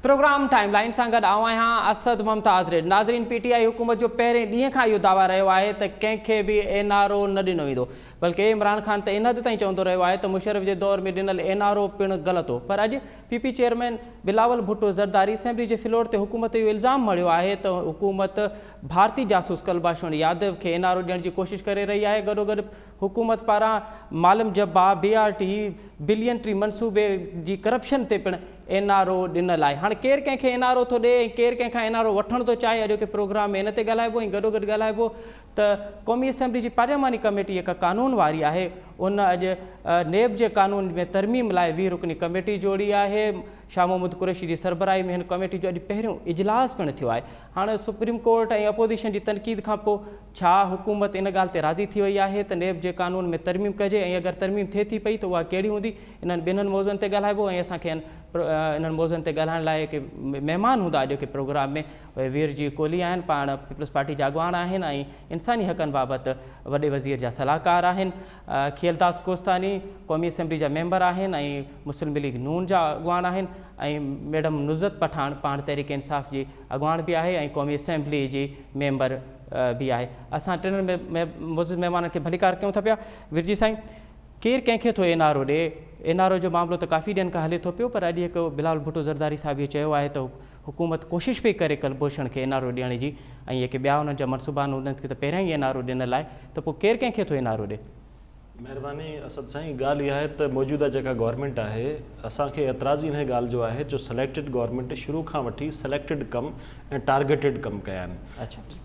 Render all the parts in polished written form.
Programme time line سان گڏ آئون آهيان اسد ممتاز ريڊ. ناظرين پي ٽي آء حڪومت جو پهرين ڏينهن کان اهو دعويٰ رهيو آهي ته ڪنهن کي به اين آر او نه ڏنو ويندو بلڪه عمران خان ته ان حد تائين چوندو رهيو آهي ته مشرف جي دور ۾ ڏنل اين آر او پڻ غلط هو پر اڄ P P chairman Bilawal Bhutto Zardari assembly جي فلور تي حڪومت تي اهو الزام مڙهيو آهي ته حڪومت ڀارتي جاسوس ڪلڀاشڻ يادو کي اين آر او ڏيڻ جي ڪوشش ڪري رهي آهي گڏوگڏ حڪومت پاران Malam Jabba B R T billion tree منصوبي جي ڪرپشن تي پڻ اين آر او ڏنل آهي هاڻ ڪير ڪنهن کي اين آر او ٿو ڏي ۽ ڪير ڪنهن کان اين آر او وٺڻ ٿو چاهي اڄوڪي پروگرام ۾ ان تي ڳالهائبو ۽ گڏوگڏ ڳالهائبو ته قومي اسيمبلي جي پارلياماني ڪميٽي جيڪا قانون واري آهي ان اڄ نيب جي قانون ۾ ترميم لاء 20 رڪني ڪميٽي جوڙي آهي شاهه محمود قريشي جي سربراهي ۾ هن ڪميٽي جو اڄ پهريون اجلاس پڻ ٿيو آهي هاڻ سپريم ڪورٽ ۽ اپوزيشن جي تنقيد کان پوء ڇا حڪومت ان ڳالهه تي راضي ٿي وئي آهي ته نيب جي قانون ۾ ترميم ڪجي ۽ اگر ترميم ٿئي ٿي پئي ته اها ڪهڙي هوندي؟ انهن ٻنهن موضوعن تي ڳالهائبو ۽ اسان کي انهن موضوعن تي ڳالهائڻ لاء ڪي مهمان هوندا اڄوڪي پروگرام ۾ اهي وير جي ڪولهي آهن پاڻ پيپلز پارٽي جا اڳواڻ آهن ۽ انساني حقن بابت وڏي وزير جا صلاحڪار آهن کيئلداس ڪوستاني قومي اسيمبلي جا ميمبر آهن ۽ مسلم ليگ نون جا اڳواڻ آهن ۽ ميڊم نزهت پٺاڻ پاڻ تحريڪ انصاف جي اڳواڻ به آهي ۽ قومي اسيمبلي جي ميمبر به آهي. اسان ٽنهن معزز مهمانن کي ڀليڪار ڪيون ٿا پيا. ورجي سائين ڪير ڪنهن کي ٿو اين آر او ڏي؟ اين آر او جو معاملو ته ڪافي ڏينهن کان هلي ٿو پيو پر اڄ هڪ بلاول ڀٽو زرداري صاحب اهو چيو آهي ته حڪومت ڪوشش پئي ڪري ڪلڀوشڻ کي اين آر او ڏيڻ جي ۽ جيڪي ٻيا انهن جا منصوبا آهن انهن کي ته پهريان ئي اين آر او ڏنل آهي ته پوء ڪير ڪنهن کي ٿو اين آر او ڏي؟ مهرباني اسد سائين ڳالهه اها آهي ته موجوده جيڪا گورنمينٽ آهي اسان کي اعتراض ئي انهي ڳالهه جو آهي جو سليڪٽيڊ گورنمينٽ شروع کان وٺي سليڪٽيڊ ڪم ۽ ٽارگيٽيڊ ڪم ڪيا آهن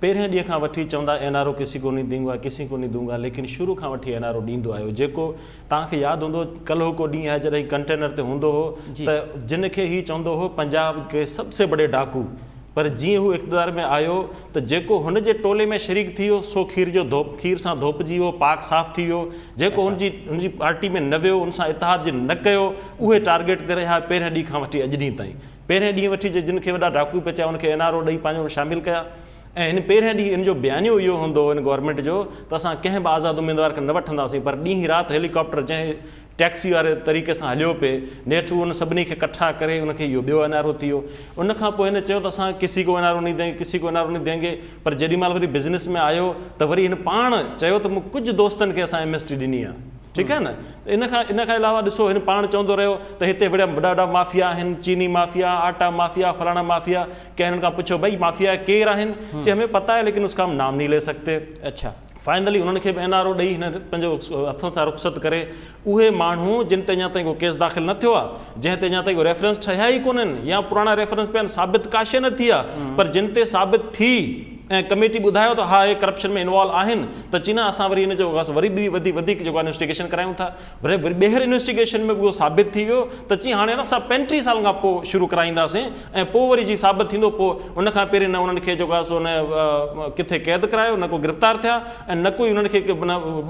پهرين ڏينهن کان وٺي چوندا اين آر او ڪسي ڪو نهين دينگا ڪسي ڪو نهين دونگا ليڪن شروع کان وٺي اين آر او ڏيندو آيو جيڪو توهان کي ياد هوندو ڪلهوڪو ڏينهن آهي جڏهن ڪنٽينر تي هوندو هو ته جن کي هي چوندو هو پنجاب ڪي سب سي بڙي ڊاڪو پر جيئن هو اقتدار ۾ آيو ته جيڪو هن جي ٽولي ۾ شريڪ ٿي ويو سو کير جو ڌوپ کير سان ڌوپجي ويو پاڪ صاف ٿي ويو جيڪو هن جي هن جي پارٽي ۾ نه ويو ان سان اتحاد جن نه ڪيو اهي ٽارگيٽ تي رهيا پهرين ڏينهن کان وٺي اڄ ڏينهن تائين پهرين ڏينهن وٺي جن کي وڏا ڊاڪو پئي چيا ان کي اين آر او ڏئي پنهنجو شامل ڪيا ۽ هن پهرين ڏينهن ان جو بيانيو اهو هوندو هو هن گورنمينٽ جو ته اسان ڪنهن به آزاد اميدوار کي نه وٺنداسين پر ڏينهن رات هيليڪاپٽر جنهن ٽيڪسي واري طريقي سان هليو پئي، نيٺ هو ان سڀني کي ڪٺا ڪري ان کي اهو ٻيو اين آر او ٿي ويو. ان کان پوء هن چيو ته اسان ڪسي ڪو اين آر او نهين دينگي، ڪسي ڪو اين آر او نهين دينگي پر جيڏي مهل وري بزنس ۾ آيو ته وري هن پاڻ چيو ته مون ڪجهه دوستن کي اسان ايم ايس ٽي ڏني آهي. ٺيڪ آهي نه ته ان کان ان کان علاوه ڏسو هن پاڻ چوندو رهيو ته هتي وڙا وڏا وڏا مافيا آهن، چيني مافيا، آٽا مافيا، فلاڻا مافيا، ڪنهن هنن کان پڇيو ڀئي مافيا ڪير آهن؟ چي همين پتا هي ليڪن اس کا هم نام نهين لي سڪتي. اڇا. فائنلي انهن کي به اين آر او ڏئي هن پنهنجو هٿن سان رخصت ڪري اهي ماڻهو جن تي اڃا تائين ڪو ڪيس داخل نه ٿيو آهي جنهن تي اڃا تائين ڪو ريفرنس ٺهيا ئي ڪونهن يا پراڻا ريفرنس پيا آهن ثابت ڪا شيء نه ٿي آهي پر جن تي ثابت ٿي ۽ ڪميٽي ٻڌايو ته ها اهي ڪرپشن ۾ انوالو آهن ته چي نه اسان وري ان جو وري به وڌي وڌيڪ جيڪو انويسٽيگيشن ڪرايون ٿا وري ٻيهر انويسٽيگيشن ۾ به اهو ثابت ٿي ويو ته چي هاڻي نه اسان 35 سالن کان پوء شروع ڪرائينداسين ۽ پوء وري جي ثابت ٿيندو پوء ان کان پهرين نه انهن کي جيڪو آهي سو نه ڪٿي قيد ڪرايو نه ڪو گرفتار ٿيا ۽ نه ڪوئي انهن کي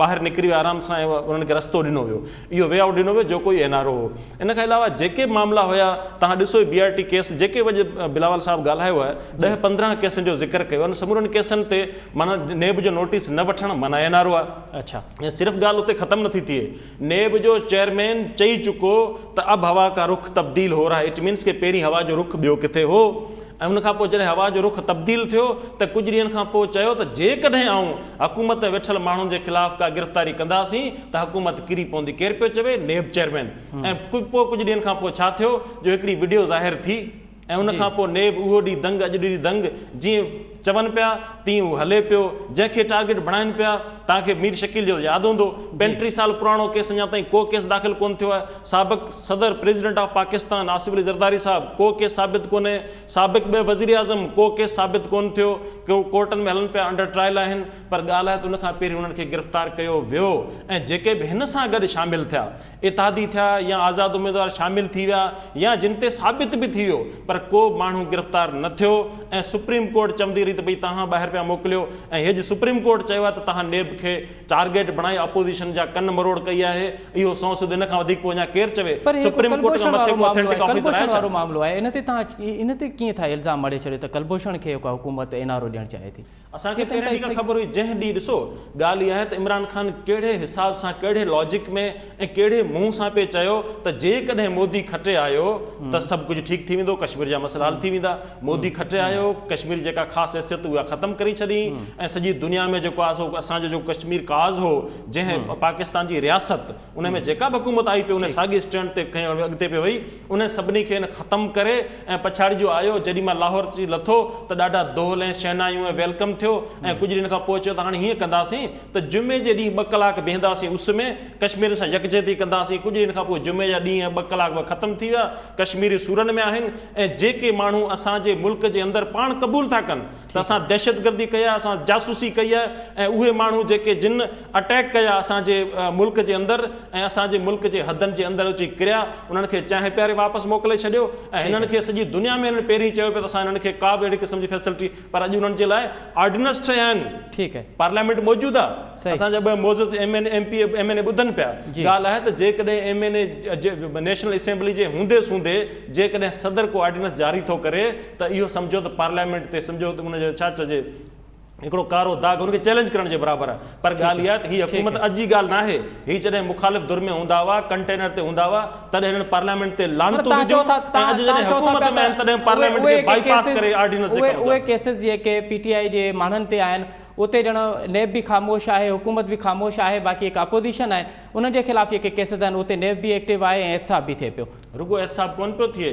ٻاهر نڪري ويا آرام سان ۽ انهن کي رستو ڏنو ويو اهو وي آئوٽ ڏنو ويو جو ڪوئي اين آر او هو ان کان علاوه جيڪي به معاملا هيا توهان ڏسو بي آر ٽي ڪيس جيڪي به اڄ بلاول صاحب ڳالهايو آهي ڏهه 15 ڪيسن جو ذڪر ڪيو ان سمورن ڪيسن تي معنيٰ نيب جو نوٽيس نه وٺڻ معنيٰ اين آر او آهي اڇا ۽ صرف ڳالهه اتي ختم نٿي ٿئي نيب جو چيئرمين چئي چڪو ته اب هوا ڪا رخ تبديل هو رها هي it means ڪي پهرين هوا جو رخ ٻيو ڪٿي هو ۽ ان کان پوء جڏهن هوا جو رخ تبديل ٿيو ته ڪجهه ڏينهن کان پوء چيو ته جيڪڏهن آئون حڪومت ۾ ويٺل ماڻهن جي خلاف ڪا گرفتاري ڪنداسين ته حڪومت ڪري پوندي ڪير پيو چوي نيب چيئرمين ۽ پوء ڪجهه ڏينهن کان پوء ڇا ٿيو جو هڪڙي وڊيو ظاهر ٿي ۽ ان کان پوء نيب اهو ڏي دنگ اڄ ڏي دنگ جيئن چون پيا تيئن هو هلي پيو جنهن کي ٽارگيٽ بڻائن پيا توهان کي مير شڪيل جو ياد هوندو 35 سال پراڻو ڪيس اڃا تائين ڪو ڪيس داخل ڪونه ٿيو آهي سابق صدر پريزيڊنٽ آف پاڪستان آصف علي زرداري صاحب ڪو ڪيس ثابت ڪونهي سابق ٻه وزيراعظم ڪو ڪيس ثابت ڪونه ٿيو ڪو ڪورٽن ۾ هلن پيا انڊر ٽرائل آهن پر ڳالهه آهي ته ان کان پهرين انهن کي گرفتار ڪيو ويو ۽ جيڪي به هن سان گڏ شامل ٿيا اتحادي ٿيا يا آزاد اميدوار شامل ٿي ويا يا جن تي ثابت به ٿي ويو پر ڪو ماڻهو گرفتار نه ٿيو ۽ سپريم ڪورٽ چوندي رهي. نڪري ته ڀئي توهان ٻاهر پيا موڪليو ۽ هيج سپريم ڪورٽ چيو آهي ته توهان نيب کي ٽارگيٽ بڻائي اپوزيشن جا ڪن مروڙ ڪئي آهي اهو سنئون سڌو ان کان وڌيڪ پوء اڃا ڪير چوي پر هي ڪو سپريم ڪورٽ کان ڪلڀوشڻ مٿي وارو ڪو معاملو اٿينٽڪ آهي آفيسر آهي ڪلڀوشڻ ڇا؟ وارو معاملو آهي ان تي توهان ان تي ڪيئن ٿا الزام مڙهي ڇڏيو ته ڪلڀوشڻ کي ڪا حڪومت اين آر او ڏيڻ چاهي ٿي اسان کي هي ته پهرين انتهائي ڏينهن کان صحيح خبر هئي جنهن ڏينهن ڏسو ڳالهه اها آهي ته عمران خان ڪهڙي حساب سان ڪهڙي لاجڪ ۾ ۽ ڪهڙي منهن سان پئي چيو ته جيڪڏهن مودي کٽي آيو ته سڀ ڪجهه ٺيڪ ٿي ويندو ڪشمير جا مسئلا حل ٿي ويندا مودي کٽي آيو ڪشمير جي جيڪا خاص حيثيت اها ختم ڪري ڇڏي ۽ سڄي دنيا ۾ جيڪو آهي سو اسان جو جيڪو ڪشمير ڪاز هو جنهن پاڪستان جي رياست ان ۾ جيڪا به حڪومت آئي پئي ان ساڳي اسٽينڊ تي کنيو اڳتي پئي وئي انهن سڀني کي هن ختم ڪري ۽ پڇاڙي جو آيو جيڏي مهل لاهور اچي لٿو ته ڏاڍا دهل ۽ شهنايون ۽ welcome ٿيو ۽ ڪجهه ڏينهن کان پوء چيو ته هاڻي هيئن ڪنداسين ته جمعي جي ڏينهن ٻه ڪلاڪ بيهنداسين اس ۾ ڪشميرين سان يڪجهتي ڪنداسين ڪجهه ڏينهن کان پوء جمعي جا ڏينهن ٻه ڪلاڪ به ختم ٿي ويا ڪشميري سورن ۾ آهن ۽ جيڪي ماڻهو اسان جي ملڪ جي اندر پاڻ قبول ٿا ڪن ته اسان دهشتگردي ڪئي آهي، اسان جاسوسي ڪئي آهي ۽ اهي ماڻهو جيڪي جن اٽيڪ ڪيا اسان جي ملڪ جي اندر ۽ اسان جي ملڪ جي حدن جي اندر اچي ڪريا انهن کي چانهه پياري واپس موڪلي ڇڏيو ۽ هنن کي سڄي دنيا ۾ هنن پهرين چيو پيو ته اسان هنن کي ڪا به اهڙي قسم جي فيسلٽي پر اڄ انهن جي لاء آرڊيننس ٺهيا آهن ٺيڪ آهي. پارليامينٽ موجود آهي اسان جا ٻه معزز M N M P M N A ٻڌن پيا ڳالهه آهي ته جيڪڏهن ايم اين اي نيشنل اسيمبلي جي هوندي سوندي جيڪڏهن صدر ڪو آرڊيننس جاري ٿو ڪري ته اهو سمجهو ته پارليامينٽ تي سمجهو ته ان جو ڇا چئجي هڪڙو ڪارو داغ ان کي چئلينج ڪرڻ جي برابر آهي پر ڳالهه اها آهي ته هي حڪومت اڄ جي ڳالهه ناهي هي جڏهن مخالف ڌر ۾ هوندا هئا ڪنٽينر تي هوندا هئا تڏهن هنن پارليامينٽ تي لعنتون وڌيون ۽ اڄ جڏهن حڪومت ۾ آهن تڏهن پارليامينٽ کي بائي پاس ڪري آرڊيننس جي ڪم اهي ڪيسز جيڪي پي ٽي آء جي ماڻهن تي آهن اتي ڄڻ نيب به خاموش آهي حڪومت به خاموش آهي باقي هڪ اپوزيشن آهن انهن جي خلاف جيڪي ڪيسز آهن اتي نيب به ايڪٽو آهي ۽ احتساب به ٿئي پيو. رڳو احتساب ڪونه پيو ٿئي.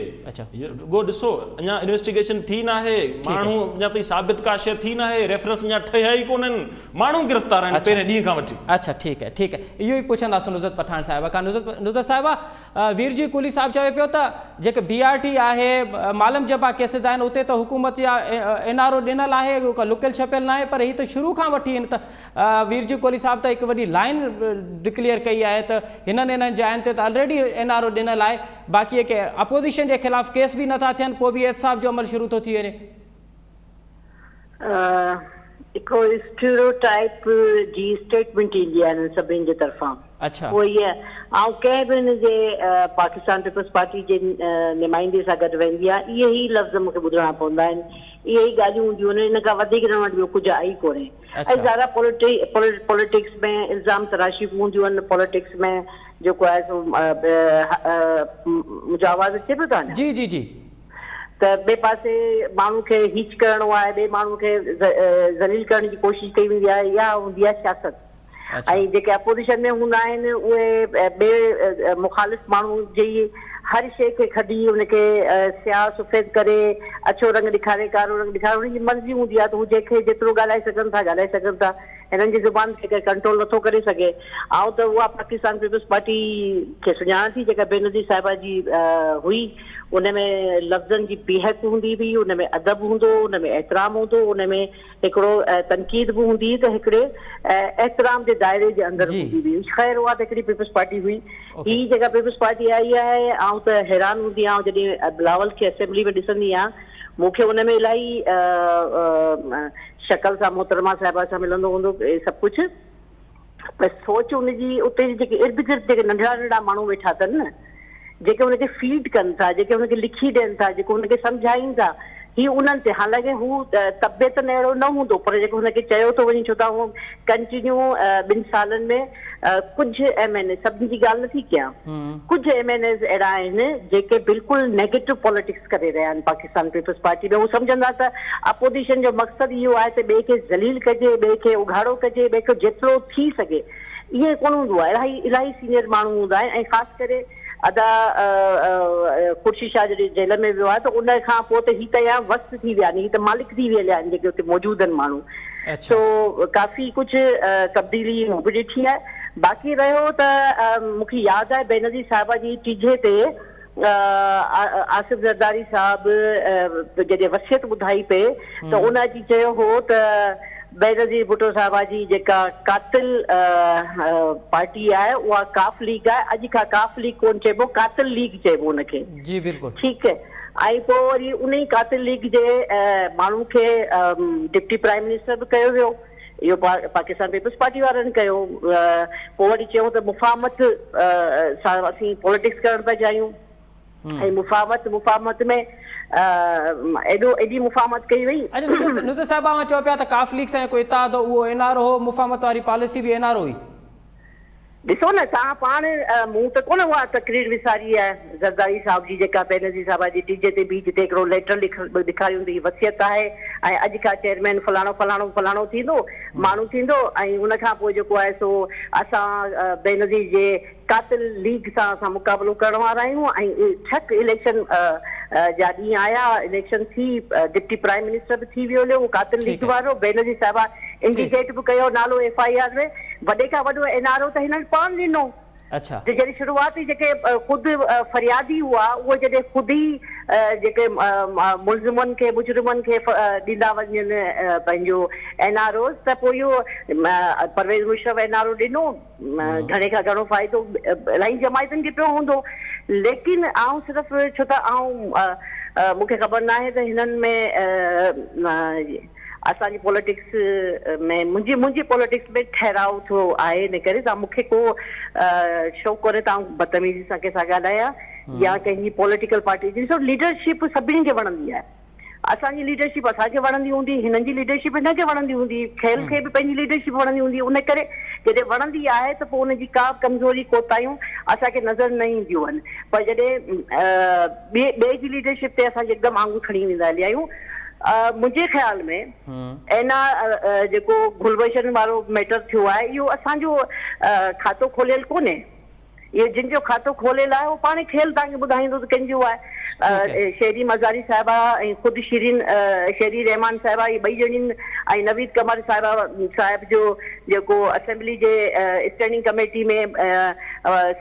رڳو ڏسو اڃا انويسٽيگيشن ٿي ناهي، ماڻهو اڃا تائين ثابت ڪا شيء ٿي ناهي، ريفرنس اڃا ٺهيا ئي ڪونهن، ماڻهو گرفتار آهن پهرين ڏينهن کان وٺي. اڇا ٺيڪ آهي ٺيڪ آهي اهو ئي پڇنداسون نصرت پٺاڻ صاحبه کان نصرت صاحبه ويرجي ڪولهي صاحب چوي پيو ته جيڪي بي آر ٽي آهي مالم جبا ڪيسز آهن اتي ته حڪومت جا اين آر او ڏنل آهي اهو ڪا لڪيل ڇپيل ناهي پر هي ته شروع کان وٺي هن ته ويرجي ڪولهي صاحب ته هڪ وڏي لائين ڊڪليئر ڪئي آهي ته هنن هنن جاين تي ته الريڊي اين آر او ڏنل آهي باقي جيڪي اپوزيشن جي خلاف ڪيس به نٿا ٿين پوء به احتساب جو عمل شروع ٿو ٿي وڃي. هڪڙو اسٽيريو ٽائيپ جي اسٽيٽمينٽ ايندي آهي انهن سڀني جي طرفان اهو هي آئون ڪنهن به هن جي پاڪستان پيپلز پارٽي جي نمائندي سان گڏ ويندي آهيان اهي ئي لفظ مون کي ٻڌڻا پوندا آهن اهي ئي ڳالهيون هونديون آهن ان کان وڌيڪ هنن وٽ ٻيو ڪجهه آهي ئي ڪونهي ۽ ظاهر آهي پوليٽڪس ۾ الزام تراشي به هونديون آهن پوليٽڪس ۾ جيڪو آهي سو منهنجو آواز اچي پيو توهان جي جي جي. ته ٻئي پاسي ماڻهو کي هيچ ڪرڻو آهي ٻئي ماڻهو کي ذليل ڪرڻ جي ڪوشش ڪئي ويندي آهي اها هوندي آهي سياست ۽ جيڪي اپوزيشن ۾ هوندا آهن اهي ٻئي مخالف ماڻهو جي هر شيء کي کڍي ان کي سياهه سفيد ڪري اڇو رنگ ڏيکاري ڪارو رنگ ڏيکاري انهن جي مرضي هوندي آهي ته هو جنهن کي جيترو ڳالهائي سگهن ٿا ڳالهائي سگهن ٿا هنن جي زبان کي ڪير ڪنٽرول نٿو ڪري سگهي آئون ته اها پاڪستان پيپلز پارٽي کي سڃاڻان ٿي جيڪا بينظير صاحبه جي هئي ان ۾ لفظن جي بيهڪ هوندي هئي ان ۾ ادب هوندو هو ان ۾ احترام هوندو هو ان ۾ هڪڙو تنقيد به هوندي هئي ته هڪڙي احترام جي دائري جي اندر هوندي هئي. خير اها ته هڪڙي پيپلز پارٽي هئي. هي جيڪا پيپلز پارٽي آئي آهي آئون ته حيران هوندي آهيان جڏهن بلاول کي اسيمبلي ۾ ڏسندي آهيان مون کي ان ۾ الاهي شڪل سان محترمه صاحبه سان ملندو هوندو سڀ ڪجهه پر سوچ ان جي اتي جي جيڪي ارد گرد جيڪي ننڍڙا ننڍڙا ماڻهو ويٺا اٿن نه جيڪي ان کي فيڊ ڪن ٿا جيڪي ان کي لکي ڏين ٿا جيڪو ان کي سمجهائين ٿا هي انهن تي حالانڪه هو طبيعتن اهڙو نه هوندو پر جيڪو هن کي چيو ٿو وڃي ڇو ته هو ڪنٽينيو ٻن سالن ۾ ڪجهه ايم اين اي سڀني جي ڳالهه نٿي ڪيان ڪجهه ايم اين ايز اهڙا آهن جيڪي بلڪل نيگيٽو پاليٽڪس ڪري رهيا آهن پاڪستان پيپلز پارٽي ۾ هو سمجهندا ته اپوزيشن جو مقصد اهو آهي ته ٻئي کي ذليل ڪجي ٻئي کي اگهاڙو ڪجي ٻئي کي جيترو ٿي سگهي ائين ڪونه هوندو آهي الاهي الاهي سينيئر ماڻهو هوندا آهن ۽ خاص ڪري ادا خورشيد شاهه جڏهن جيل ۾ ويو آهي ته ان کان پوء ته هي ته يا وس ٿي ويا آهن هي ته مالڪ ٿي ويل آهن جيڪي اتي موجود آهن ماڻهو سو ڪافي ڪجهه تبديلي مون به ڏٺي آهي باقي رهيو ته مون کي ياد آهي بينظير صاحبه جي ٽيجهي تي آصف زرداري صاحب جڏهن وصيت ٻڌائي پئي ته ان اچي چيو هو ته بينظير ڀٽو صاحبه جي جيڪا قاتل پارٽي آهي اها قاف ليگ آهي اڄ کان قاف ليگ ڪونه چئبو قاتل ليگ چئبو ان کي جي بلڪل ٺيڪ. ۽ پوء وري ان ئي قاتل ليگ جي ماڻهو کي ڊپٽي پرائم منسٽر به ڪيو ويو. اهو پاڪستان پيپلز پارٽي وارن ڪيو. پوء وري چيائون ته مفاهمت سان اسين پوليٽڪس ڪرڻ پيا چاهيون ۽ مفاهمت مفاهمت ۾ ايڏو ايڏي مفاهمت ڪئي وئي. اڇا نصرت صاحب اوهان چئو پيا ته قاف ليگ سان جيڪو اتحاد هو اهو اين آر او هو، مفاهمت واري پاليسي به اين آر او هئي. ڏسو نه توهان پاڻ مون ته ڪونه اها تقرير وساري آهي زرداري صاحب جي جيڪا بينظير صاحبه جي ٽيجي تي بيهي جتي هڪڙو ليٽر لک ڏيکاريون ته هي وصيت آهي ۽ اڄ کان چيئرمين فلاڻو فلاڻو فلاڻو ٿيندو ماڻهو ٿيندو ۽ ان کان پوء جيڪو آهي سو اسان بينظير جي قاتل ليگ سان اسان مقابلو ڪرڻ وارا آهيون ۽ ٺڪ اليڪشن جا ڏينهن آيا اليڪشن ٿي ڊپٽي پرائم منسٽر به ٿي ويو هليو اهو قاتل ليگ وارو بينظير صاحبه انڊيڪيٽ به ڪيو نالو ايف I R ۾ وڏي کان وڏو اين آر او ته هنن پاڻ ڏنو. جو جڏهن شروعاتي جيڪي خود فريادي هئا اهي جڏهن خود ئي جيڪي ملزمن کي مجرمن کي ڏيندا وڃن پنهنجو اين آر اوز ته پوء اهو Pervez Musharraf N R O ڏنو گهڻي کان گهڻو فائدو الاهي جماعتن کي پيو هوندو ليڪن آئون صرف ڇو ته آئون مون کي خبر ناهي ته هنن ۾ اسان جي پوليٽڪس ۾ منهنجي منهنجي پوليٽڪس ۾ ٺهراء ٿيو آهي ان ڪري ته مون کي ڪو شوق ڪونهي ته آئون بدتميزي سان ڪنهن سان ڳالهايان يا ڪنهن جي پوليٽيڪل پارٽي جي ڏسو ليڊرشپ سڀني کي وڻندي آهي اسان جي ليڊرشپ اسان کي وڻندي هوندي هنن جي ليڊرشپ هن کي وڻندي هوندي کيل کي به پنهنجي ليڊرشپ وڻندي هوندي ان ڪري جڏهن وڻندي آهي ته پوء ان جي ڪا به ڪمزوري ڪوتاهيون اسان کي نظر نه اينديون آهن پر جڏهن ٻئي ٻئي جي ليڊرشپ تي اسان يڪدم آڱر کڻي ويندا هليا آهيون. منهنجي خيال ۾ اين آر جيڪو گلبشن وارو ميٽر ٿيو آهي اهو اسان جو کاتو کوليل ڪونهي. اهو جن جو کاتو کوليل آهي اهو پاڻ کيل توهان کي ٻڌائيندو ته ڪنهن جو آهي. شيري مزاري صاحبه ۽ خود شيرين شيري رحمان صاحبه اهي ٻئي ڄڻين ۽ نويد قمر صاحبه صاحب جو جيڪو اسيمبلي جي اسٽينڊنگ ڪميٽي ۾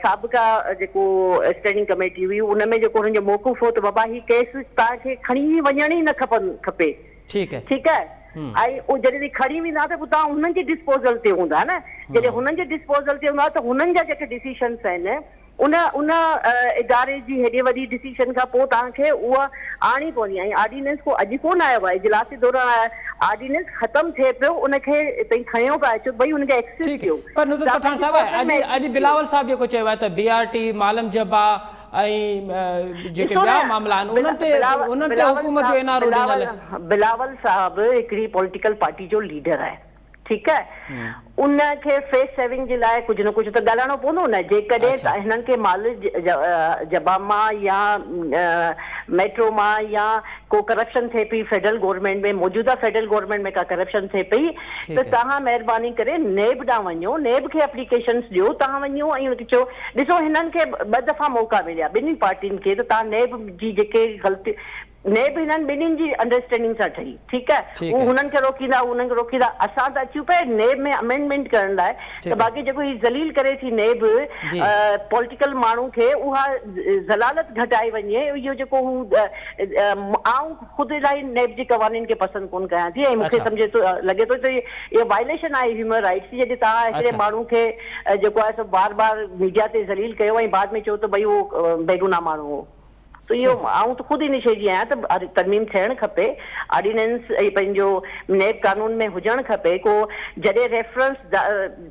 سابقه جيڪو اسٽينڊنگ ڪميٽي هئي ان ۾ جيڪو انهن جو موقف هو ته بابا هي ڪيس توهان کي کڻي وڃڻ ئي نه کپن کپي ٺيڪ ٺيڪ آهي ۽ اهو جڏهن کڻي ويندا ته پوء توهان هنن جي ڊسپوزل تي هوندا نه جڏهن هنن جي ڊسپوزل تي هوندا ته هنن جا جيڪي ڊسيشنس آهن ان ان اداري جي هيڏي وڏي ڊسيشن کان پوء توهان کي اها آڻڻي پوندي ۽ آرڊيننس ڪو اڄ ڪونه آيو آهي اجلاس جي دوران آيو آهي آرڊيننس ختم ٿئي پيو ان کي تئين کڻيو پيا اچو ڀئي ان کي ايڪسس ٺيڪ ڏيو پر نصرت ته پٺاڻ پنهنجي صاحب ڪورٽن اڄ ۾ اڄ ايڪسس ڏيو. بلاول صاحب جيڪو چيو آهي ته بي آر ٽي مالم جبا ۽ جيڪي ڏسو ٻيا نه معاملا آهن بلا انهن تي بلاول انهن تي بلاول حڪومت جو صاحب اين آر او بلاول ڏنل آهي. بلاول صاحب هڪڙي پوليٽيڪل پارٽي جو ليڊر آهي ٺيڪ آهي ان کي فيس سيونگ جي لاء ڪجهه نه ڪجهه ته ڳالهائڻو پوندو نه جيڪڏهن هنن کي مال جبا مان يا ميٽرو مان يا ڪو ڪرپشن ٿئي پئي فيڊرل گورنمينٽ ۾ موجوده فيڊرل گورنمينٽ ۾ ڪا ڪرپشن ٿئي پئي ته توهان مهرباني ڪري نيب ڏانهن وڃو نيب کي اپليڪيشنس ڏيو توهان وڃو ۽ ان کي چئو ڏسو هنن کي ٻه دفعا موقعا مليا ٻنهي پارٽين کي ته توهان نيب جي جيڪي غلطي نيب هنن ٻنهين جي انڊرسٽينڊنگ سان ٺهي ٺيڪ آهي هو هنن کي روڪيندا هو هنن کي روڪيندا اسان ته اچون پيا نيب ۾ امينڊمينٽ ڪرڻ لاء ته باقي جيڪو هي ذليل ڪري ٿي نيب پوليٽيڪل ماڻهو کي اها ذلالت گهٽائي وڃي اهو جيڪو هو آئون خود الاهي نيب جي قوانين کي پسند ڪونه ڪيان ٿي ۽ مون کي سمجهي ٿو لڳي ٿو ته اهو وائليشن آهي هيومن رائيٽس جي جڏهن توهان هڪڙي ماڻهو کي جيڪو آهي سو بار بار ميڊيا تي ذليل ڪيو ۽ بعد ۾ چئو ته ڀئي اهو بيگناهه ماڻهو هو. ته اهو آئون ته خود ان شيء جي آهيان ته ترميم ٿيڻ کپي، آرڊيننس پنهنجو نيب قانون ۾ هجڻ کپي، ڪو جڏهن ريفرنس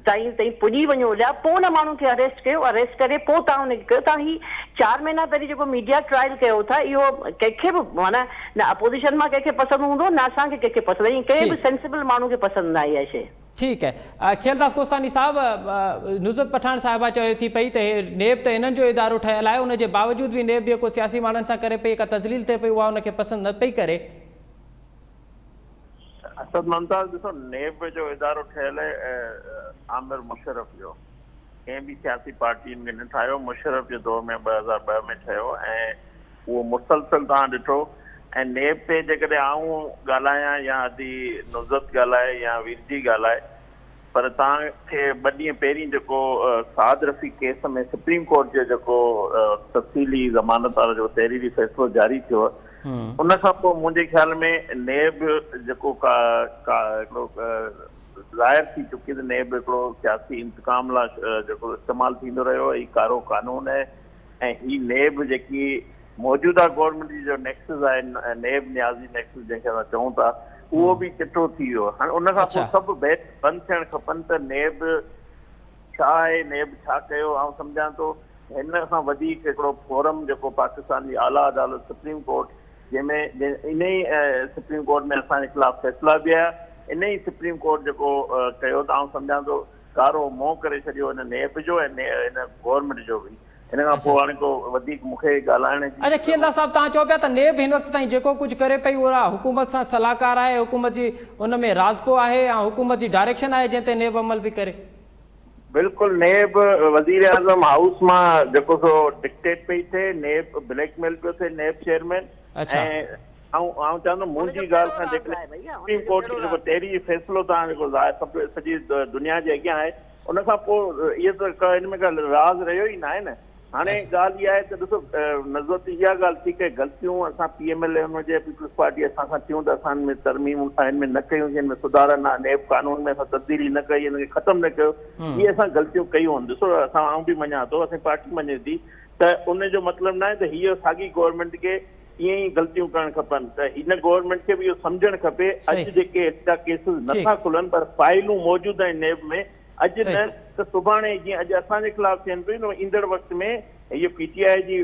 تائين تائين پڄي وڃو هليا پوء ان ماڻهو کي اريسٽ ڪيو، اريسٽ ڪري پوء توهان ان کي ڪيو، توهان هي چار مهينا پهرين جيڪو ميڊيا ٽرائل ڪيو ٿا اهو ڪنهن کي به معنيٰ نه اپوزيشن مان ڪنهن کي پسند هوندو نه اسان کي ڪنهن کي پسند ۽ ڪنهن به سينسبل ماڻهو کي پسند نه آئي اها شيء. ٺيڪ آهي کيلداس ڪوساني صاحب نزهت پٺاڻ صاحبه چيو ٿي پئي ته هي نيب ته انهن جو ادارو ٺهيل آهي ان جي باوجود به نيب جيڪو سياسي ماڻهن سان ڪري پئي ڪا تذليل ٿئي پئي اها ان کي پسند نه پئي ڪري. اسد ممتاز ڏسو نيب جو ادارو ٺهيل آهي آمر مشرف جو ڪنهن به سياسي پارٽي ان کي نه ٺاهيو مشرف جي دور ۾ 2002 ۾ ٺهيو ۽ اهو مسلسل توهان ڏٺو ۽ نيب تي جيڪڏهن آئون ڳالهايان يا ادي نزهت ڳالهائي يا ويرجي ڳالهائي پر توهان کي ٻه ڏينهن پهرين جيڪو سعد رفيق ڪيس ۾ سپريم ڪورٽ جو جيڪو تفصيلي ضمانت وارو جيڪو تحريري فيصلو جاري ٿيو ان کان پوء منهنجي خيال ۾ نيب جيڪو هڪڙو ظاهر ٿي چڪي ته نيب هڪڙو سياسي انتقام لا جيڪو استعمال ٿيندو رهيو هي ڪارو قانون آهي ۽ هي نيب جيڪي موجوده گورنمينٽ جي جو نيڪسز آهي نيب نيازي نيڪسز جنهن کي اسان چئون ٿا اهو به چٽو ٿي ويو. هاڻي ان کان پوء سڀ بحث بند ٿيڻ کپن ته نيب ڇا آهي، نيب ڇا ڪيو. آئون سمجهان ٿو هن کان وڌيڪ هڪڙو فورم جيڪو پاڪستان جي اعليٰ عدالت سپريم ڪورٽ جنهن ۾ انهي سپريم ڪورٽ ۾ اسان جي خلاف فيصلا به آيا، انهي سپريم ڪورٽ جيڪو ڪيو ته آئون سمجهان ٿو ڪارو منهن ڪري ڇڏيو هن نيب جو ۽ هن گورنمينٽ جو به. ان کان پوء هاڻي ڪو وڌيڪ مون کي ڳالهائڻ جي. اچا کيئنداس صاحب توهان چئو پيا ته نيب هن وقت تائين جيڪو ڪجهه ڪري پئي اها حڪومت سان صلاحڪار آهي حڪومت جي ان ۾ راضپو آهي يا حڪومت جي ڊائريڪشن آهي جنهن تي نيب عمل پئي ڪري. بلڪل نيب وزيراعظم هائوس مان جيڪو سو ڊڪٽيٽ پئي ٿئي نيب بليڪ ميل پيو ٿئي نيب چيئرمين ۽ آئون آئون چوان ٿو منهنجي ڳالهه کان جيڪڏهن سپريم ڪورٽ جو جيڪو تحريري فيصلو توهان جيڪو ظاهر سڀ سڄي دنيا جي اڳيان آهي ان کان پوء اهو ته ڪا ان ۾ ڪا راز رهيو ئي ناهي نه. هاڻي ڳالهه اها آهي ته ڏسو نزوت اها ڳالهه ٺيڪ آهي غلطيون اسان پي ايم ايل اين هجي پيپلز پارٽي اسان کان ٿيون ته اسان ان ۾ ترميم ان ۾ نه ڪيون سين ان ۾ سڌارا نه نيب قانون ۾ اسان تبديلي نه ڪئي ان کي ختم نه ڪيو اهي اسان غلطيون ڪيون آهن ڏسو اسان آئون به مڃان ٿو اسان پارٽي مڃي ٿي ته ان جو مطلب ناهي ته هيء ساڳي گورنمينٽ کي ائين ئي غلطيون ڪرڻ کپن ته هن گورنمينٽ کي به اهو سمجهڻ کپي اڄ جيڪي هن جا ڪيسز نٿا کلن پر فائلون موجود آهن نيب ۾ اڄ نه ته سڀاڻي جيئن اڄ اسان جي خلاف ٿين پيون ته ايندڙ وقت ۾ هيء پي ٽي آء جي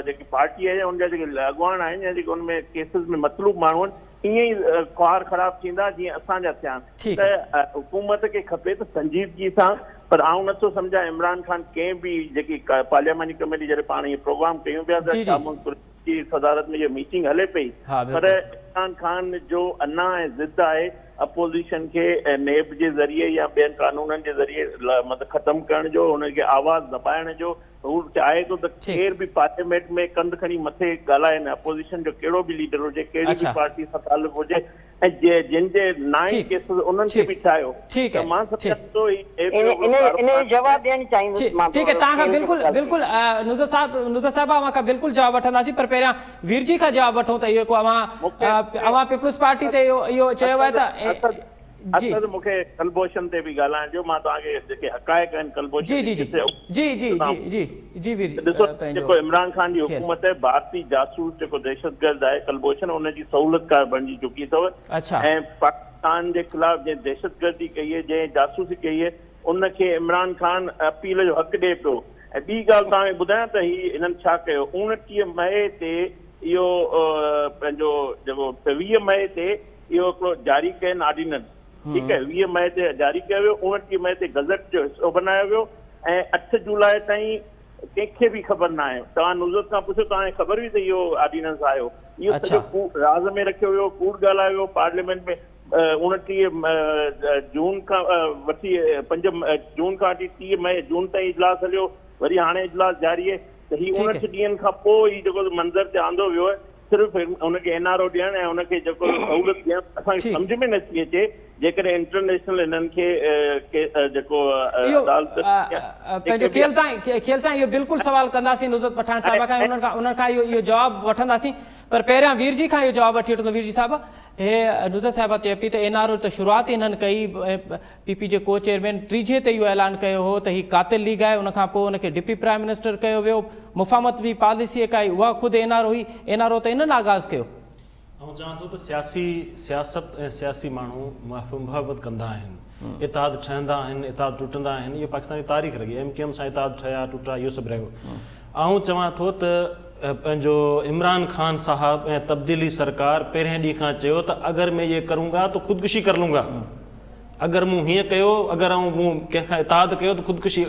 جيڪي پارٽي آهي ان جا جيڪي اڳواڻ آهن يا جيڪي ان ۾ ڪيسز ۾ مطلوب ماڻهو آهن ائين ئي خوار خراب ٿيندا جيئن اسان جا ٿيا آهن ته حڪومت کي کپي ته سنجيدگي سان پر آئون نٿو سمجهان عمران خان ڪنهن به جيڪي پارلياماني ڪميٽي جڏهن پاڻ اهي پروگرام ڪيون پيا ته شاهه محمود قريشي جي صدارت ۾ اها ميٽنگ هلي پئي پر عمران خان جو انا ۽ ضد آهي اپوزيشن کي نيب جي ذريعي يا ٻين قانونن جي ذريعي مطلب ختم ڪرڻ جو هن کي آواز دٻائڻ جو هو چاهي ٿو ته ڪير به پارليامينٽ ۾ ڪنڌ کڻي مٿي ڳالهائي نه اپوزيشن جو ڪهڙو به ليڊر هجي ڪهڙي به پارٽي سان تعلق هجي ۽ جن جي ناهن ڪيسز انهن کي به ٺاهيو ته مان سمجهان ٿو هي ايپ جو هڪڙو ان جو جواب ڏيڻ چاهيندس مان ٺيڪ آهي توهان کان بلڪل بلڪل نظر صاحب نظر صاحب اوهان کان بلڪل جواب وٺنداسين پر پهريان وير جي کان جواب وٺون ته اهو ڪو اوهان اوهان پيپلز پارٽي تي اهو اهو چيو آهي ته جي اسد مون کي ڪلڀوشن تي به ڳالهائڻ ڏيو مان توهان کي جيڪي حقائق آهن ڪلڀوشن جي جي جي جي جي جي جي جي وير ڏسو جيڪو عمران خان جي حڪومت ڀارتي جاسوس جيڪو دهشتگرد آهي ڪلڀوشن ان جي سهولتڪار بڻجي چڪي اٿو ۽ پاڪستان جي خلاف جنهن دهشتگردي ڪئي آهي جنهن جاسوسي ڪئي آهي ان کي عمران خان اپيل جو حق ڏئي پيو ۽ ٻي ڳالهه توهان کي ٻڌايان ته هي هنن ڇا ڪيو 29 مئي تي اهو پنهنجو جيڪو 20 مئي تي اهو هڪڙو جاري ڪين آرڊيننس ٺيڪ آهي 20 مئي تي جاري ڪيو ويو 29 مئي تي گزٽ جو حصو بنايو ويو ۽ 8 جولاء تائين ڪنهن کي به خبر نه آهي توهان نزهت کان پڇو توهان کي خبر هئي ته اهو آرڊيننس آيو اهو سڄو راز ۾ رکيو ويو ڪوڙ ڳالهايو ويو پارليامينٽ ۾ 29 جون کان وٺي 5 جون کان وٺي 30 مئي جون تائين اجلاس هليو وري هاڻي اجلاس جاري آهي ته هي 59 ڏينهن کان پوء هي جيڪو منظر تي آندو ويو آهي صرف ان کي اين آر او ڏيڻ ۽ ان کي جيڪو سهولت ڏيڻ اسان کي سمجهه ۾ نٿي اچي جيڪڏهن انٽرنيشنل انهن کي جيڪو عدالت پنهنجو کيل سائين کيل سائين اهو بلڪل سوال ڪنداسين نصرت پٺاڻ صاحب کان انهن کان انهن کان اهو اهو جواب وٺنداسين پر پهريان وير جي کان اهو جواب وٺي وٺندو وير جي صاحب هي نصرت صاحبه چئي پئي ته اين آر او ته شروعات ئي انهن ڪئي پي پي جي ڪو چيئرمين ٽيجهي تي اهو اعلان ڪيو هو ته هي قاتل ليگ آهي ان کان پوء ان کي ڊپٽي پرائم منسٽر ڪيو ويو مفاهمت جي پاليسي ڪا هئي اها خود اين آر او هئي اين آر او ته انهن آغاز ڪيو. آئون چوان ٿو ته سياسي سياست ۽ سياسي ماڻهو محبت ڪندا آهن اتحاد ٺهندا آهن اتحاد ٽٽندا آهن اهو پاڪستان جي تاريخ رهي ايم ڪيو ايم سان اتحاد ٺهيا ٽٽا اهو سڀ رهيو آئون چوان ٿو ته پنهنجو عمران خان صاحب ۽ تبديلي سرڪار پهرين ڏينهن کان چيو ته اگر مين يي ڪرون گا تو خودڪشي ڪر لون گا اگر مون هيئن ڪيو، اگر آئون مون ڪنهن کان اتحاد ڪيو ته خودڪشي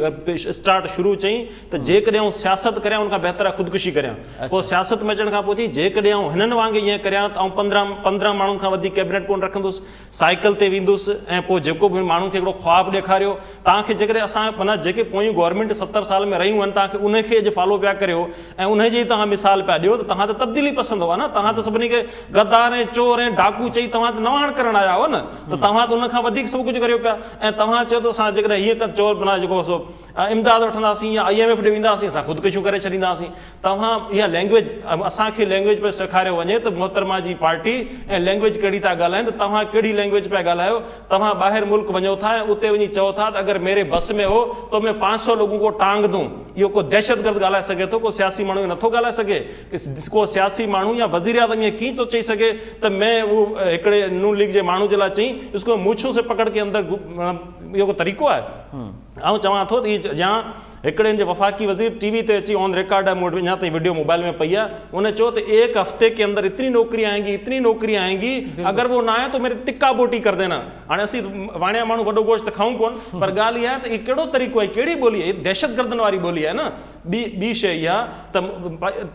اسٽارٽ شروع چئين ته جيڪڏهن آئون سياست ڪريان ان کان بهتر آهي خودڪشي ڪريان. پوء سياست ۾ اچڻ کان پوء چئين جيڪڏهن آئون هنن وانگي ائين ڪريان ته آئون 15 ماڻهن کان وڌيڪ ڪيبنيٽ ڪونه رکندس، سائيڪل تي ويندس ۽ پوء جيڪو به ماڻهن کي هڪڙو خواب ڏيکاريو توهان کي جيڪڏهن اسان معنيٰ جيڪي پويون گورنمينٽ 70 سال ۾ رهيون آهن توهان کي انهي کي اڄ فالو پيا ڪريو ۽ انهي جي ئي توهان مثال پيا ڏيو ته توهان ته تبديلي پسند هئا نه توهان ته سڀني کي غدار ۽ چور ۽ ڊاڪو چئي توهان ته نواڻ ڪرڻ آيا هئا نه ته توهان ته ان کان وڌيڪ سڀ ڪجهه ڪريو پيا ۽ توهان چيو ته اسان جيڪڏهن هيئن ڪن چور بنا جيڪو سو امداد وٺنداسين يا I M F ڏي وينداسين اسان خودڪشيون ڪري ڇڏينداسين. توهان اها لينگويج اسان کي لينگويج پئي سيکاريو وڃي ته محترمه جي پارٽي ۽ لينگويج ڪهڙي ٿا ڳالهائين ته توهان ڪهڙي لينگويج پيا ڳالهايو توهان ٻاهر ملڪ وڃو ٿا ۽ اتي وڃي چئو ٿا ته اگر ميري بس ۾ هو تو مين پانچ سو لوگون ڪو ٽانگ دون اهو ڪو دهشتگرد ڳالهائي سگهي ٿو ڪو سياسي ماڻهو اهو نٿو ڳالهائي سگهي ڪو سياسي ماڻهو يا وزيراعظم ائين ڪيئن ٿو چئي سگهي ته مين اهو هڪڙي نون ليگ جي ماڻهو جي لاء چئين اس ڪو مونڇون سي پڪڙ ڪي اندر اهو ڪو طريقو آهي آئون چوان ٿو ته هي يا هڪڙي هن جي وفاقي وزير ٽي وي تي اچي آن ريڪارڊ آهي مون وٽ اڃا تائين وڊيو موبائل ۾ پئي آهي ان چيو ته ايڪ هفتي ڪي اندر اتني نوڪري آئين گي اتني نوڪري آئين گي اگر وو نه آيا تو ميري تڪا بوٽي ڪر دينا هاڻي اسين واڻيا ماڻهو وڏو گوشت ته کائون ڪون پر ڳالهه اها آهي ته هي ڪهڙو طريقو آهي ڪهڙي ٻولي آهي دهشتگردن واري ٻولي آهي نه ٻي ٻي شيء اها ته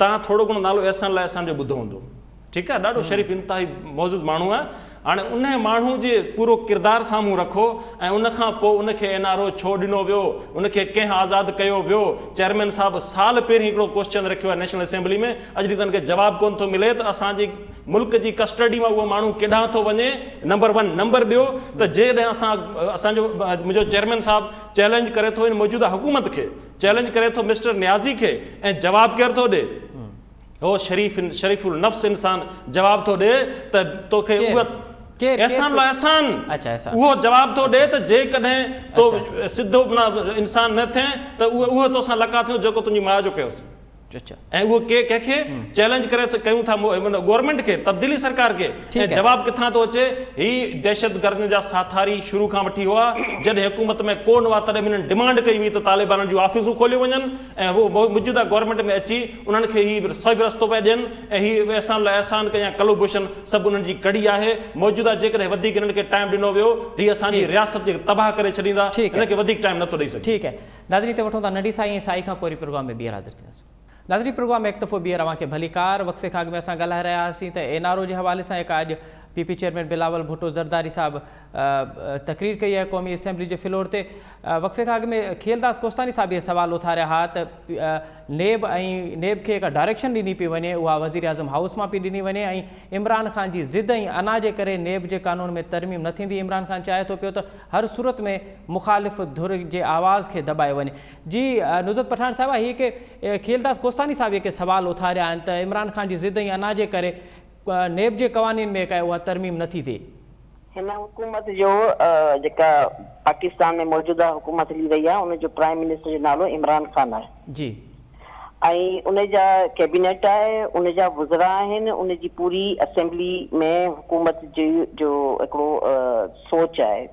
توهان ٿورو گهڻو نالو احسان الله احسان جو ٻڌو هوندو ٺيڪ آهي ڏاڍو شريف انتهائي معزز ماڻهو آهي هاڻي انهي ماڻهو جي پورو ڪردار سامهون رکو ۽ ان کان پوء ان کي اين آر او ڇو ڏنو ويو ان کي ڪنهن آزاد ڪيو ويو چيئرمين صاحب سال پهرين هڪڙو ڪوسچن رکيو آهي نيشنل اسيمبلي ۾ اڄ ڏينهن تائين ان کي جواب ڪونه ٿو ملي ته اسان جي ملڪ جي ڪسٽڊي مان اهو ماڻهو ڪيڏانهن ٿو وڃي نمبر ون نمبر ٻيو ته جيڪڏهن اسان اسان جو منهنجو چيئرمين صاحب چئلينج ڪري ٿو ان موجوده حڪومت کي چئلينج ڪري ٿو مسٽر نيازي کي ۽ جواب ڪير ٿو ڏي هو شريف شريف النفس انسان جواب ٿو ڏي ته توکي اها احسان لاء احسان اهو جواب ٿو ڏي ته جيڪڏهن تو سڌو انسان نه ٿين ته اهو توسان لقا ٿيو جيڪو تنهنجي ماء جو ڪيوس ۽ اهو ڪي ڪنهن کي چئلينج ڪري ڪيون ٿا گورنمينٽ کي تبديلي سرڪار کي ۽ جواب ڪٿان ٿو اچي هي دهشتگردن جا ساٿاري شروع کان وٺي هئا جڏهن حڪومت ۾ ڪو نه هئا تڏهن به هنن ڊمانڊ ڪئي هئي ته طالبانن جون آفيسون کوليون وڃن ۽ هو موجوده گورنمينٽ ۾ اچي انهن کي هي صحيح رستو پيا ڏين ۽ هي احسان الله احسان ڪيا ڪلوڀوشن سڀ انهن جي ڪڙي آهي موجوده جيڪڏهن وڌيڪ انهن کي ٽائيم ڏنو ويو ته هي اسان جي رياست کي تباهه ڪري ڇڏيندا انهن کي وڌيڪ ٽائيم نٿو ڏئي سگهجي. ٺيڪ آهي ناظرين هتي وٺون ٿا ننڍي سائي ۽ سائي کان پوء وري پروگرام ۾ ٻيهر حاضر ٿينداسون. ناظرين پروگرام ۾ هڪ دفعو ٻيهر اوهان کي ڀليڪار وقفي کان اڳ ۾ اسان ڳالهائي رهيا هئاسين ته اين آر او جي حوالي سان هڪ اڄ P P chairman Bilawal Bhutto Zardari صاحب تقرير ڪئي آهي قومي اسيمبلي جي فلور تي وقفي کان اڳ ۾ کيل داس ڪوستاني صاحب اهي سوال اٿاريا ها ته نيب ۽ نيب کي هڪ ڊائريڪشن ڏني پئي وڃي اها وزيراعظم هائوس مان پئي ڏني وڃي ۽ عمران خان جي ضد ۽ انا جي ڪري نيب جي قانون ۾ ترميم نه ٿيندي عمران خان چاهي ٿو پيو ته هر صورت ۾ مخالف ڌر جي آواز کي دٻايو وڃي جي نزهت پٺاڻ صاحبه هي ڪي کيل داس ڪوستاني صاحب جيڪي سوال اٿاريا آهن ته عمران خان جي ضد ۽ انا جي ڪري نيب جي قوانين ۾ ڪا اها ترميم نه ٿي ٿئي. هن حڪومت جو جيڪا پاڪستان ۾ موجوده حڪومت هلي رهي آهي ان جو پرائم منسٽر جو نالو عمران خان آهي. جي. ۽ ان جا ڪيبينيٽ آهي ان جا وزراء آهن ان جي پوري اسيمبلي ۾ حڪومت جي جو هڪڙو سوچ آهي.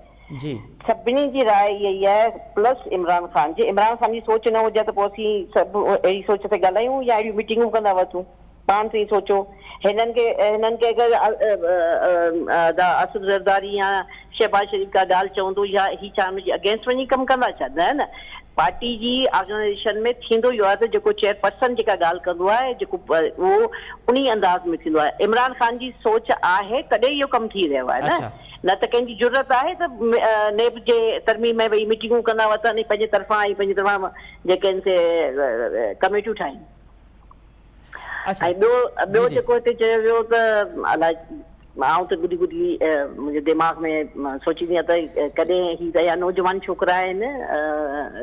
جي. سڀني جي راء اها ئي آهي پلس عمران خان جي عمران خان جي سوچ نه هجي ها ته پوء اسين سڀ اهڙي سوچ تي ڳالهايون يا اهڙيون ميٽنگون ڪندا وتون. پاڻ توهين سوچو هنن کي هنن کي اگر ادا آصف زرداري يا شهباز شريف ڪا ڳالهه چوندو يا هي ڇا ان جي اگينسٽ وڃي ڪم ڪندا ڇا نه نه پارٽي جي آرگنائيزيشن ۾ ٿيندو اهو آهي ته جيڪو چيئرپرسن جيڪا ڳالهه ڪندو آهي جيڪو اهو انهي انداز ۾ ٿيندو آهي عمران خان جي سوچ آهي تڏهن اهو ڪم ٿي رهيو آهي نه نه ته ڪنهن جي جرئت آهي ته نيب جي ترميم ۾ ويهي ميٽنگون ڪندا وتن ۽ پنهنجي طرفان ۽ پنهنجي طرفان جيڪي آهن سي ڪميٽيون ٺاهين. ۽ ٻيو ٻيو جيڪو هتي چيو ويو ته الائي آئون ته ٻڌي ٻڌي منهنجي دماغ ۾ سوچيندي آهيان ته ڪڏهن هي ته نوجوان ڇوڪرا آهن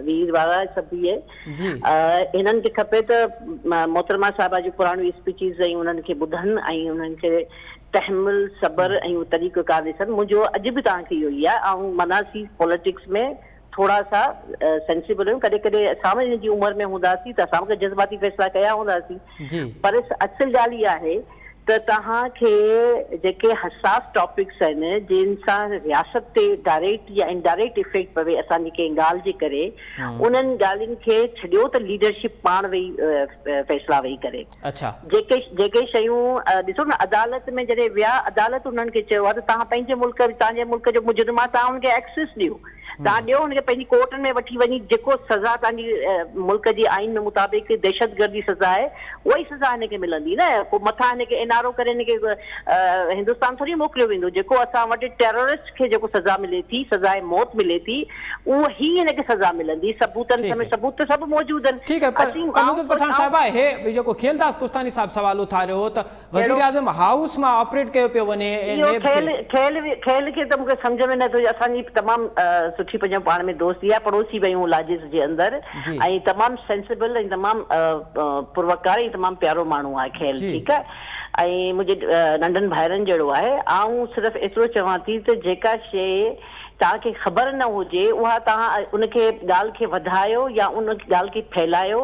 وير وارا سڀ اهي هنن کي کپي ته محترمه صاحبه جون پراڻيون اسپيچز ۽ انهن کي ٻڌن ۽ انهن کي تحمل صبر ۽ اهو طريقو ڪار ڏسن منهنجو اڄ به توهان کي اهو ئي آهي آئون مڃان ٿي پوليٽڪس ۾ ٿورا سا سينسيبل آهيون ڪڏهن ڪڏهن اسان به هن جي عمر ۾ هونداسين ته اسان به جذباتي فيصلا ڪيا هونداسين پر اصل ڳالهه اها آهي ته توهان کي جيڪي حساس ٽاپڪس آهن جن سان رياست تي ڊائريڪٽ يا انڊائريڪٽ افيڪٽ پوي اسان جي ڪنهن ڳالهه جي ڪري انهن ڳالهين کي ڇڏيو ته ليڊرشپ پاڻ ويهي فيصلا ويهي ڪري جيڪي جيڪي شيون ڏسو نه عدالت ۾ جڏهن ويا عدالت انهن کي چيو آهي ته توهان پنهنجي ملڪ توهان جي ملڪ جو مجرم آهي توهان ان کي ايڪسس ڏيو توهان ڏيو هن کي پنهنجي ڪورٽن ۾ وٺي وڃي جيڪو سزا توهان جي ملڪ جي آئين ۾ مطابق دهشتگردي سزا آهي اها ئي سزا هن کي ملندي نه پوء مٿان هن کي اين آر او ڪري هن کي هندستان ٿوري موڪليو ويندو جيڪو اسان وٽ ٽيررسٽ کي جيڪو سزا ملي ٿي سزاء موت ملي ٿي اهو ئي هن کي سزا ملندي ثبوتن سميت ثبوت ته سڀ موجود آهن ٺيڪ آهي پر نصرت پٺاڻ صاحبه هي جيڪو کيلداس ڪستاني صاحب سوال اٿاريو هو ته وزيراعظم هائوس مان آپريٽ ڪيو پيو وڃي ۽ اهو نيب کي. کيل کيل کيل کي ته مون کي سمجهه ۾ نه ٿو اچي اسان جي تمام سٺي. سٺي پنهنجو پاڻ ۾ دوستي آهي پڙوسي به آهيون لاجز جي اندر ۽ تمام سينسيبل ۽ تمام پروقار ۽ تمام پيارو ماڻهو آهي کيل ٺيڪ آهي ۽ منهنجي ننڍن ڀائرن جهڙو آهي آئون صرف ايترو چوان ٿي ته جيڪا شيء توهان کي خبر نه هجي اها توهان ان کي ڳالهه کي وڌايو يا ان ڳالهه کي ڦهلايو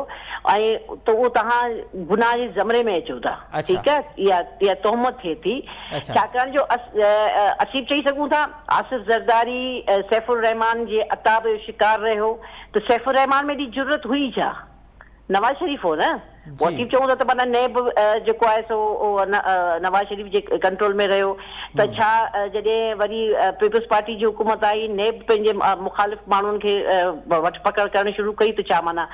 ۽ ته اهو توهان گناهه جي زمري ۾ اچو ٿا ٺيڪ آهي اها اها تهمت ٿئي ٿي ڇاڪاڻ جو اسين به چئي سگهون ٿا آصف زرداري سيف الرحمان جي عتاب جو شڪار رهيو ته سيف الرحمان ۾ ايڏي جرئت هئي ڇا؟ نواز شريف هو نه؟ پوء اسين به چئون ٿا ته معنيٰ نيب جيڪو آهي سو اهو نواز شريف جي ڪنٽرول ۾ رهيو ته ڇا جڏهن وري پيپلز پارٽي جي حڪومت آئي نيب پنهنجي مخالف ماڻهن کي وٺ پڪڙ ڪرڻ شروع ڪئي ته ڇا معنيٰ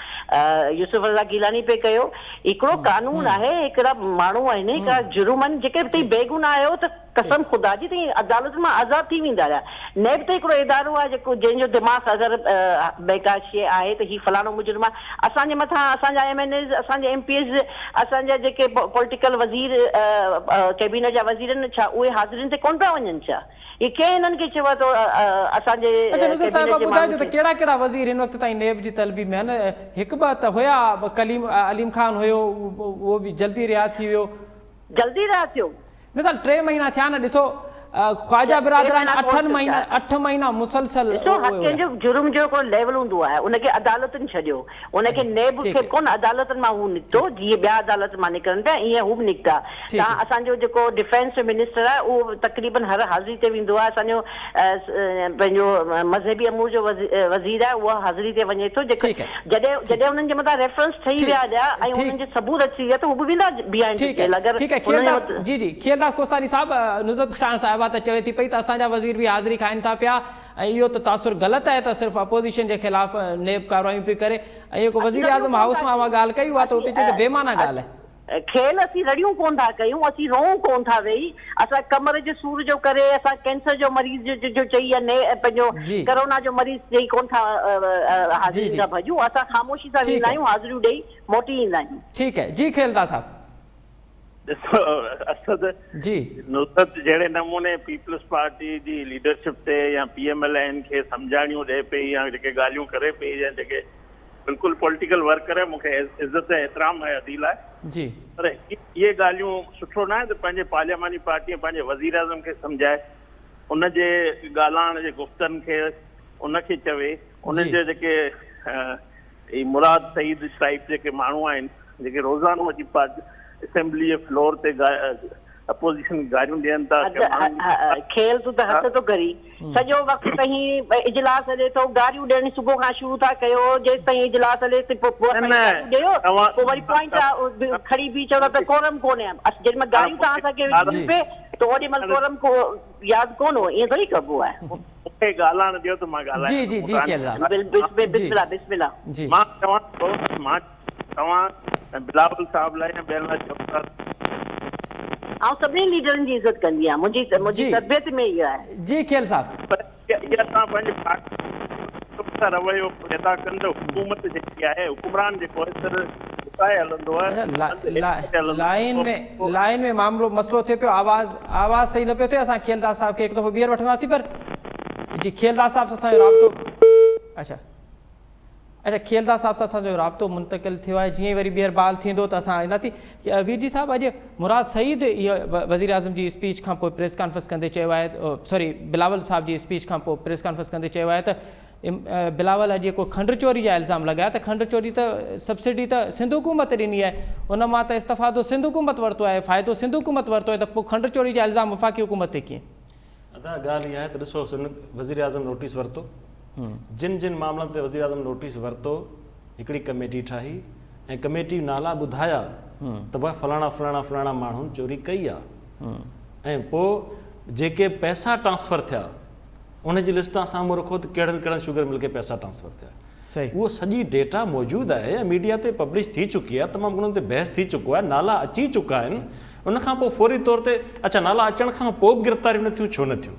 يوسف رضا گيلاني پئي ڪيو؟ هڪڙو قانون آهي هڪڙا ماڻهو آهن هڪڙا جرم آهن جيڪڏهن توهين بيگناهه آهيو ته قسم خدا جي توهين عدالتن مان آزاد ٿي ويندا رهيا. نيب ته هڪڙو ادارو آهي جيڪو جنهن جو دماغ اگر ۾ ڪا شيء آهي ته هي فلاڻو مجرم آهي اسان جي مٿان اسان جا ايم اين ايز اسان جا ايم پي ايز اسان جا جيڪي پوليٽيڪل وزير ڪيبينيٽ جا وزير آهن ڇا اهي حاضرين تي ڪونه پيا وڃن ڇا هي ڪنهن هنن کي چيو آهي ته اسان جي اڇا نصرت صاحبه ڪيبينيٽ جي ٻڌائجو ماڻهن ته کي. ڪهڙا ڪهڙا وزير هن وقت تائين نيب جي طلبي ۾ آهن هڪ ٻه ته هيا ڪليم عليم خان هيو اهو به جلدي رها ٿي ويو. جلدي رها ٿيو. مثال ٽي مهينا ٿيا نه ڏسو خواجه ٽي برادران مهينا ڪونه اٺن ٿيو مهينا شايد. اٺ مهينا مسلسل ڏسو هر اهي ڪنهن هيا. جو جرم جو هڪڙو ليول هوندو آهي ان کي عدالتن ڇڏيو ان کي نيب ٺيڪ کي آهي. ڪونه عدالتن مان هو نڪتو ٺيڪ جيئن ٻيا عدالتن مان نڪرن پيا ايئن هو به نڪتا ٺيڪ تان اسان جو جيڪو ڊفينس جو منسٽر آهي اهو به تقريبن هر حاضري تي ويندو آهي اسان جو پنهنجو مذهبي امور جو وزير آهي اهو حاضري تي وڃي ٿو جيڪو ٺيڪ آهي جڏهن ٺيڪ جڏهن انهن جي مٿان ريفرنس ٺهي ٺيڪ ويا هليا ۽ ٺيڪ انهن جي ثبوت اچي ويا ته هو به ويندا بيهائينڊ ٺيڪ جيل آهي اگر ٺيڪ آهي کيئل انهن جي داس مٿان جي جي کيئل داس ڪوساري صاحب نصرت خان صاحبه ته چوي ٿي پئي ته اسان جا وزير به حاضري کائن ٿا پيا ۽ اهو ته تاثر غلط آهي ته صرف اپوزيشن جي خلاف نيب ڪاروايون پئي ڪري ۽ جيڪو اسين وزير رڙيون اعظم ڪونه هائوس ٿا مان اوهان ڪيون ڳالهه ڪئي اها ته هو پئي چئي ته اسين بي معنيٰ ڳالهه آهي. کيل اسين رڙيون ڪونه ٿا ڪيون اسين روئون ڪونه ٿا ويهي اسان ڪمر جي سور جو ڪري اسان ڪينسر جو مريض جو چئي يا پنهنجو جي ڪرونا جو مريض چئي ڪونه ٿا جي حاضرين جي کان ڀڄون اسان خاموشي سان ٺيڪ ويندا آهي آهيون حاضريون ڏئي موٽي ايندا آهيون. ٺيڪ آهي جي کيلدا صاحب. ڏسو اسد جي. نصرت جهڙي نموني پيپلز پارٽي جي ليڊرشپ تي يا پي ايم ايل اين کي سمجهاڻيون ڏئي پئي يا جيڪي ڳالهيون ڪري پئي يا جيڪي بلڪل پوليٽيڪل ورڪ ڪري مون کي عزت ۽ احترام آهي ادي لاء جي. پر اهي ڳالهيون سٺو ناهي ته پنهنجي پارلياماني پارٽي ۽ پنهنجي وزيراعظم کي سمجهائي ان جي ڳالهائڻ جي گفتن کي ان کي چوي ان جي. جي جيڪي هي مراد سعيد ٽائيپ جيڪي ماڻهو آهن جيڪي روزانو اچي اسيمبلي جي فلور تي اپوزيشن کي گاريون ڏين ٿا کيل تون ته حد ٿو ڪرين سڄو وقت ته هي اجلاس هلي ٿو گاريون ڏيڻ صبح کان شروع ٿا ڪيو جيستائين اجلاس هلي ٿو پوء اسان کي گاريون ڏيو پوء وري پوائنٽ کڻي بيهي چوندا ته ڪورم ڪونهي جيڏي مهل گاريون توهان اسان کي وجهي پئي ته اوڏي مهل ڪورم ياد ڪونه هو ائين ٿوري ڪبو آهي. مون کي ڳالهائڻ ڏيو ته مان ڳالهايان جي جي جي کيل صاحب بسم الله بسم الله. جي. مان چوان ٿو ته مان توهان ۽ بلاول صاحب لاء يا ٻين لاء چئو ٿا. آئون سڀني ليڊرن جي عزت ڪندي آهيان منهنجي منهنجي جي. تربيت ۾ اهو آهي. جي کيل صاحب. پر اها توهان پنهنجي پارٽي سان رويو پيدا ڪن ته حڪومت جيڪي آهي حڪمران جيڪو آهي سر جهڪائي هلندو آهي لائين ۾ لائين ۾ معاملو مسئلو ٿئي پيو آواز آواز صحيح نه پيو ٿئي اسان کيلداس صاحب کي هڪ دفعو ٻيهر وٺنداسين پر جي کيلداس صاحب سان اسان جو رابطو اڇا اڇا کيلداس صاحب سان اسان جو رابطو منتقل ٿيو آهي جيئن ئي وري ٻيهر بحال ٿيندو ته اسان اينداسين وير جي صاحب اڄ مراد سعيد اهو وزير اعظم جي اسپيچ کان پوء پريس ڪانفرنس ڪندي چيو آهي سوري بلاول صاحب جي اسپيچ کان پوء پريس ڪانفرنس ڪندي چيو آهي ته بلاول اڄ جيڪو کنڊ چوري جا الزام لڳايا ته کنڊ چوري ته سبسڊي ته سنڌ حڪومت ڏني آهي ان مان ته استفادو سنڌ حڪومت ورتو آهي فائدو سنڌ حڪومت ورتو آهي ته پوء کنڊ چوري جا الزام وفاقي حڪومت تي ڪيئن؟ ادا ڳالهه اها آهي ته ڏسو وزيراعظم نوٽيس ورتو جن جن معاملن تي وزيراعظم نوٽيس ورتو هڪڙي ڪميٽي ٺاهي ۽ ڪميٽي نالا ٻڌايا ته ڀاء فلاڻا فلاڻا فلاڻا ماڻهن چوري ڪئي آهي ۽ پوء جيڪي پئسا ٽرانسفر ٿيا ان جي لسٽ توهان سامهون رکو ته ڪهڙن ڪهڙن شگر مل کي پئسا ٽرانسفر ٿيا. اهو سڄي ڊيٽا موجود آهي ۽ ميڊيا تي پبلش ٿي چڪي آهي تمام گهڻو ان تي بحث ٿي چڪو آهي نالا اچي چڪا آهن ان کان پوء فوري طور تي اڇا نالا اچڻ کان پوء به گرفتاريون نه ٿيون ڇو نه ٿيون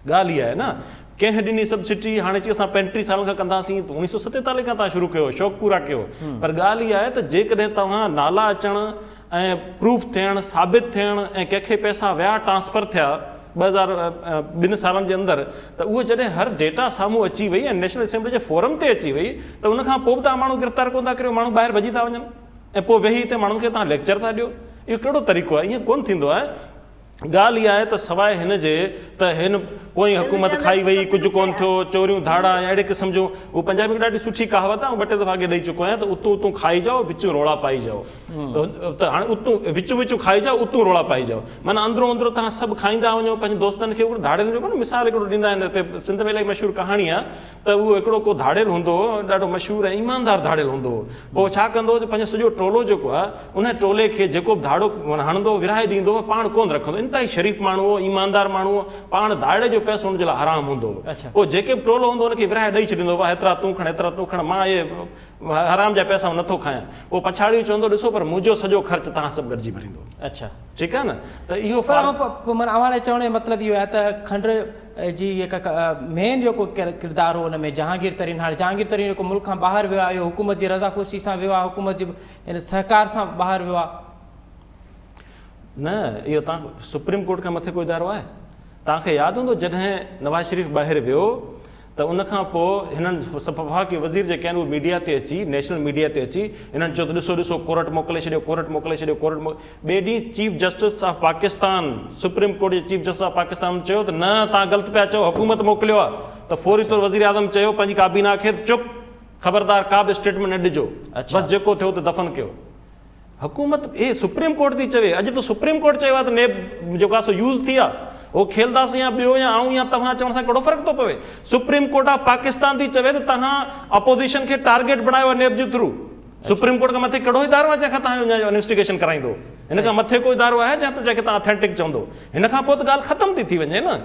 ڳالهه اها آهي نه ڪنهن ڏني سبسڊي هاڻي چي اسان 35 سالن کان ڪنداسين ته 1947 کان توهان شروع ڪيو شوق پورا ڪيو پر ڳالهه اها آهي ته جيڪڏهن توهان نالا اچڻ ۽ پروف ٿيڻ ثابت ٿيڻ ۽ ڪنهن کي پئسا ويا ٽرانسفر ٿيا. 2000 ٻن سالن جي اندر ته اهو جڏهن هر ڊيٽا سامهون اچي وئي ۽ نيشنل اسيمبلي جي فورم تي اچي وئي ته ان کان پوء به توهان ماڻهو گرفتار ڪونه ٿا ڪريو ماڻهو ٻاهر ڀڄي ٿا وڃن ۽ پوء ويهي هتي ماڻهن کي توهان ليڪچر ٿا ڏيو اهو ڪهڙو طريقو آهي ائين ڪونه ٿيندو آهي ڳالهه اها آهي ته سواء هن جي ته هن پوئين حڪومت کائي وئي ڪجهه ڪونه ٿيو چوريون ڌاڙا ۽ اهڙي قسم جون هو پنجابي ۾ ڏاڍي سٺي ڪهاوت آهي آئون ٻه ٽي دفعا اڳي ڏئي چڪو آهيان ته اتون اتون کائي جائو وچون روڙا پائي جائو ته هاڻي اتون وچون وچون کائي جائو اتون روڙا پائي جائو معنيٰ اندرون اندرون توهان سڀ کائيندا وڃو پنهنجي دوستن کي هڪڙو ڌاڙيلن جو ڪونه مثال هڪڙو ڏيندا آهن هتي سنڌ ۾ الاهي مشهور ڪهاڻي آهي ته اهو هڪڙو ڪو ڌاڙيل هوندو هو، ڏاڍو مشهور ۽ ايماندار ڌاڙيل هوندو هو. پوء ڇا ڪندو هو جو پنهنجو سڄو ٽولو جيڪو آهي، انهيء ٽولي کي جيڪو به ڌاڙو هڻندو هو، ورهائي ڏيندو هو، پاڻ ڪونه رکندو هو. انتهائي شريف ماڻهو هو، ايماندار ماڻهو هو، پاڻ ڌاڙي جو پئسو هن جي لاء حرام هوندو هو. پوء جيڪي به ٽولو هوندو هو، ان کي ورهائي ڏئي ڇڏيندو هو، واهه هيترا تون کڻ، هيترا تون کڻ، مان اهي حرام جا پئسا نٿو کايان. پوء پڇاڙيء چوندو، ڏسو پر منهنجو سڄو خرچ توهان سڀ گڏجي ڀريندو. ٺيڪ آهي نه؟ ته اهو پر معنيٰ اوهان جي چوڻ جو مطلب اهو آهي ته کنڊ جي جيڪا مين جيڪو ڪردار هو ان ۾ جهانگير ترين هاڻي جهانگير ترين جيڪو ملڪ کان ٻاهر ويو آهي اهو حڪومت جي رضا خوشي سان ويو آهي حڪومت جي سهڪار سان ٻاهر ويو آهي. نه اهو تان سپريم ڪورٽ کان مٿي ڪو ادارو آهي؟ توهان کي ياد هوندو جڏهن نواز شريف ٻاهر ويو ته ان کان پوء هنن وفاقي وزير جيڪي آهن اهي ميڊيا تي اچي نيشنل ميڊيا تي اچي هنن چيو ته ڏسو ڏسو ڪورٽ موڪلي ڇڏيو ڪورٽ موڪلي ڇڏيو ڪورٽ ٻئي ڏينهن chief justice of Pakistan supreme court جي چيف جسٽس آف پاڪستان چيو ته نه توهان غلط پيا چئو حڪومت موڪليو آهي ته فوري طور وزيراعظم چيو پنهنجي ڪابينا کي ته چپ خبردار ڪا به اسٽيٽمينٽ نه ڏجو بس جيڪو ٿيو ته دفن ڪيو حڪومت هي سپريم ڪورٽ ٿي چوي اڄ ته سپريم ڪورٽ چيو آهي ته نيب جيڪو آهي سو يوز ٿي آهي هو کيلداس يا ٻيو يا آئون يا توهان چوڻ سان ڪهڙو فرق ٿو پوي سپريم ڪورٽ آف پاڪستان ٿي چوي ته توهان اپوزيشن کي ٽارگيٽ بڻايو آهي نيب جي ٿرو سپريم ڪورٽ کان مٿي ڪهڙو ادارو آهي جنهن کان توهان اڃا انويسٽيگيشن ڪرائيندو هن کان مٿي ڪو ادارو آهي جنهن کي توهان اٿينٽڪ چوندو هن کان پوء ته ڳالهه ختم ٿي ٿي وڃي نه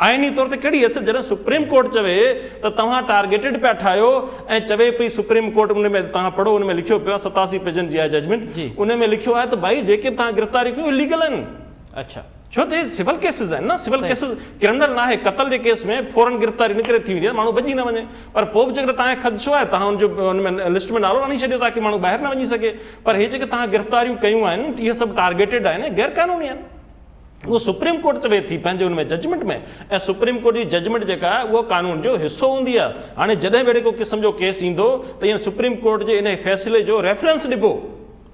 آئيني طور تي ڪهڙي حيثيت جڏهن سپريم ڪورٽ چوي ته توهان ٽارگيٽڊ پيا ٺاهيو ۽ چوي پئي سپريم ڪورٽ ان ۾ توهان پڙهو ان ۾ لکيو پيو آهي 87 پيجن جي آهي ججمينٽ ان ۾ لکيو آهي ته ڀائي جيڪي به توهان گرفتاري ڪيون اليگل آهن اڇا ڇو ته سول ڪيسز آهن نه سول ڪيسز ڪرمنل نه آهي قتل جي ڪيس ۾ فورن گرفتاري ان ڪري ٿي ويندي آهي ماڻهو ڀڄي نه وڃي پر پوء به جيڪڏهن توهان کي خدشو آهي توهان ان جو ان ۾ لسٽ ۾ نالو آڻي ڇڏيو تاڪي ماڻهو ٻاهر نه وڃي سگهي پر هي جيڪي توهان گرفتاريون ڪيون آهن اهي سڀ ٽارگيٽڊ آهن غير قانوني آهن اهو سپريم ڪورٽ چوي ٿي پنهنجي ان ۾ ججمينٽ ۾ ۽ سپريم ڪورٽ جي ججمينٽ جيڪا آهي اهو قانون جو حصو هوندي آهي هاڻي جڏهن به اهڙي ڪو قسم جو ڪيس ايندو ته ان سپريم ڪورٽ جي ان فيصلي جو ريفرنس ڏبو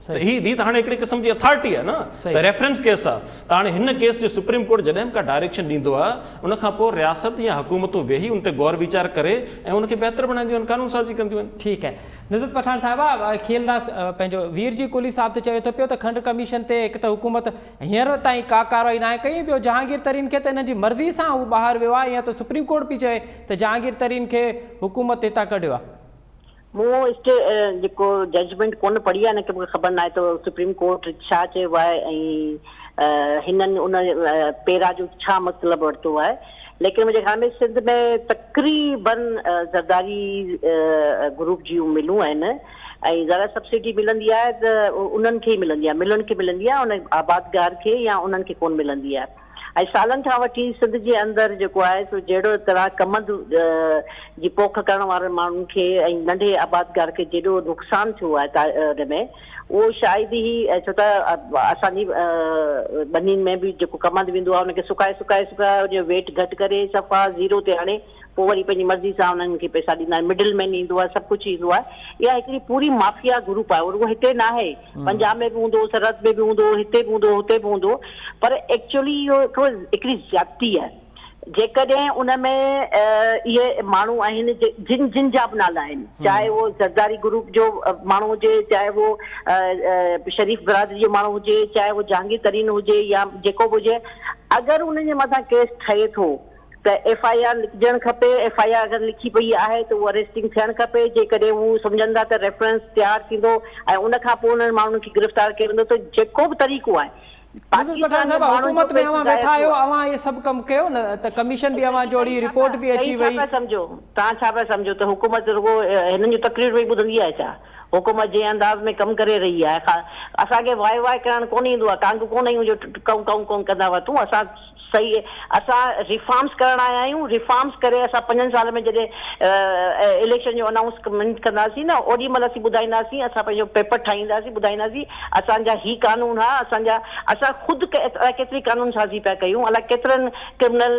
ته هي هي ته هاڻي هڪڙي قسم جي اٿارٽي آهي نه ته ريفرنس ڪيس آهي ته هاڻي هن ڪيس جي سپريم ڪورٽ جڏهن به ڪا ڊائريڪشن ڏيندو آهي ان کان پوء رياست يا حڪومتون ويهي ان تي غور ويچار ڪري ۽ ان کي بهتر بڻائينديون آهن قانون سازي ڪنديون آهن. ٺيڪ آهي نصرت پٺاڻ صاحبه کيلداس پنهنجو وير جي ڪولهي صاحب ته چوي ٿو پيو ته کنڊ ڪميشن تي هڪ ته حڪومت هينئر تائين ڪا ڪارروائي ناهي ڪئي ۽ ٻيو جهانگير ترين کي ته انهن جي مرضي سان هو ٻاهر ويو آهي يا ته سپريم ڪورٽ پئي چوي ته جهانگير ترين کي حڪومت هتان ڪڍيو آهي. مون اسٽي جيڪو ججمينٽ ڪونه پڙهي آهي ان ڪري مونکي خبر ناهي ته سپريم ڪورٽ ڇا چيو آهي ۽ هنن ان پيرا جو ڇا مطلب ورتو آهي ليڪن منهنجي خيال ۾ سنڌ ۾ تقريبن زرداري گروپ جون ملون آهن ۽ ذرا سبسڊي ملندي آهي ته انهن کي ئي ملندي آهي ملن کي ملندي آهي ان آبادگار کي يا انهن کي ڪونه ملندي آهي ۽ سالن کان وٺي سنڌ جي اندر جيڪو آهي سو جهڙو طرح ڪمند جي پوک ڪرڻ وارن ماڻهن کي ۽ ننڍي آبادگار کي جيڏو نقصان ٿيو آهي ان ۾ اهو شايد ئي ڇو ته اسان جي ٻنين ۾ به جيڪو ڪمند ويندو آهي ان کي سڪائي سڪائي سڪائي ان جو ويٽ گهٽ ڪري صفا زيرو تي آڻي پوء وري پنهنجي مرضي سان انهن کي پئسا ڏيندا آهن، مڊل مين ايندو آهي، سڀ ڪجهه ايندو آهي. اها هڪڙي پوري مافيا گروپ آهي، اهو رڳو هتي ناهي، پنجاب ۾ به هوندو، سرحد ۾ به هوندو، هتي به هوندو، هتي به هوندو، پر ايڪچوئلي اهو هڪڙو هڪڙي زيادتي آهي. جيڪڏهن ان ۾ اهي ماڻهو آهن جن جن جا به نالا آهن، چاهي اهو زرداري گروپ جو ماڻهو هجي، چاهي اهو شريف برادري جو ماڻهو هجي، چاهي اهو جهانگير ترين هجي يا جيڪو به هجي، اگر انهن جي مٿان ڪيس ٺهي ٿو ته ايف I R لکجڻ کپي، ايف I R اگر لکي پئي آهي ته اهو اريسٽنگ ٿيڻ کپي، جيڪڏهن هو سمجهن ٿا ته ريفرنس تيار ٿيندو ۽ ان کان پوء انهن ماڻهن کي گرفتار ڪيو ويندو ته جيڪو به طريقو آهي مسز پٺاڻ پاڪستان ۾ صاحب ماڻهن جو حڪومت ۾ پئسو اوهان ضايع ويٺا ٿيو آهيو آهي. اوهان اهي سڀ ڪم ڪيو نه ته ڪميشن به اوهان جوڙي رپورٽ به اچي صحيح ڇا وئي. پيا سمجهو توهان ڇا پيا سمجهو ته حڪومت رڳو هنن جون تقريرون ئي ٻڌندي آهي ڇا؟ حڪومت جنهن انداز ۾ ڪم ڪري رهي آهي اسان کي واء واء ڪرڻ ڪونه ايندو آهي ڪانگ ڪونه آهيون جو ڪئون ڪئون ڪئون ڪندا وتون اسان. صحيح اسان ريفارمز ڪرڻ آيا آهيون، ريفارمز ڪري اسان پنجن سالن ۾ جڏهن اليڪشن جو انائونسمينٽ ڪنداسين نه اوڏي مهل اسين ٻڌائينداسين اسان پنهنجو پيپر ٺاهينداسين ٻڌائينداسين اسان جا هي قانون ها اسان جا اسان خود ڪيتري قانون سازي پيا ڪيون الائي ڪيترن ڪرمنل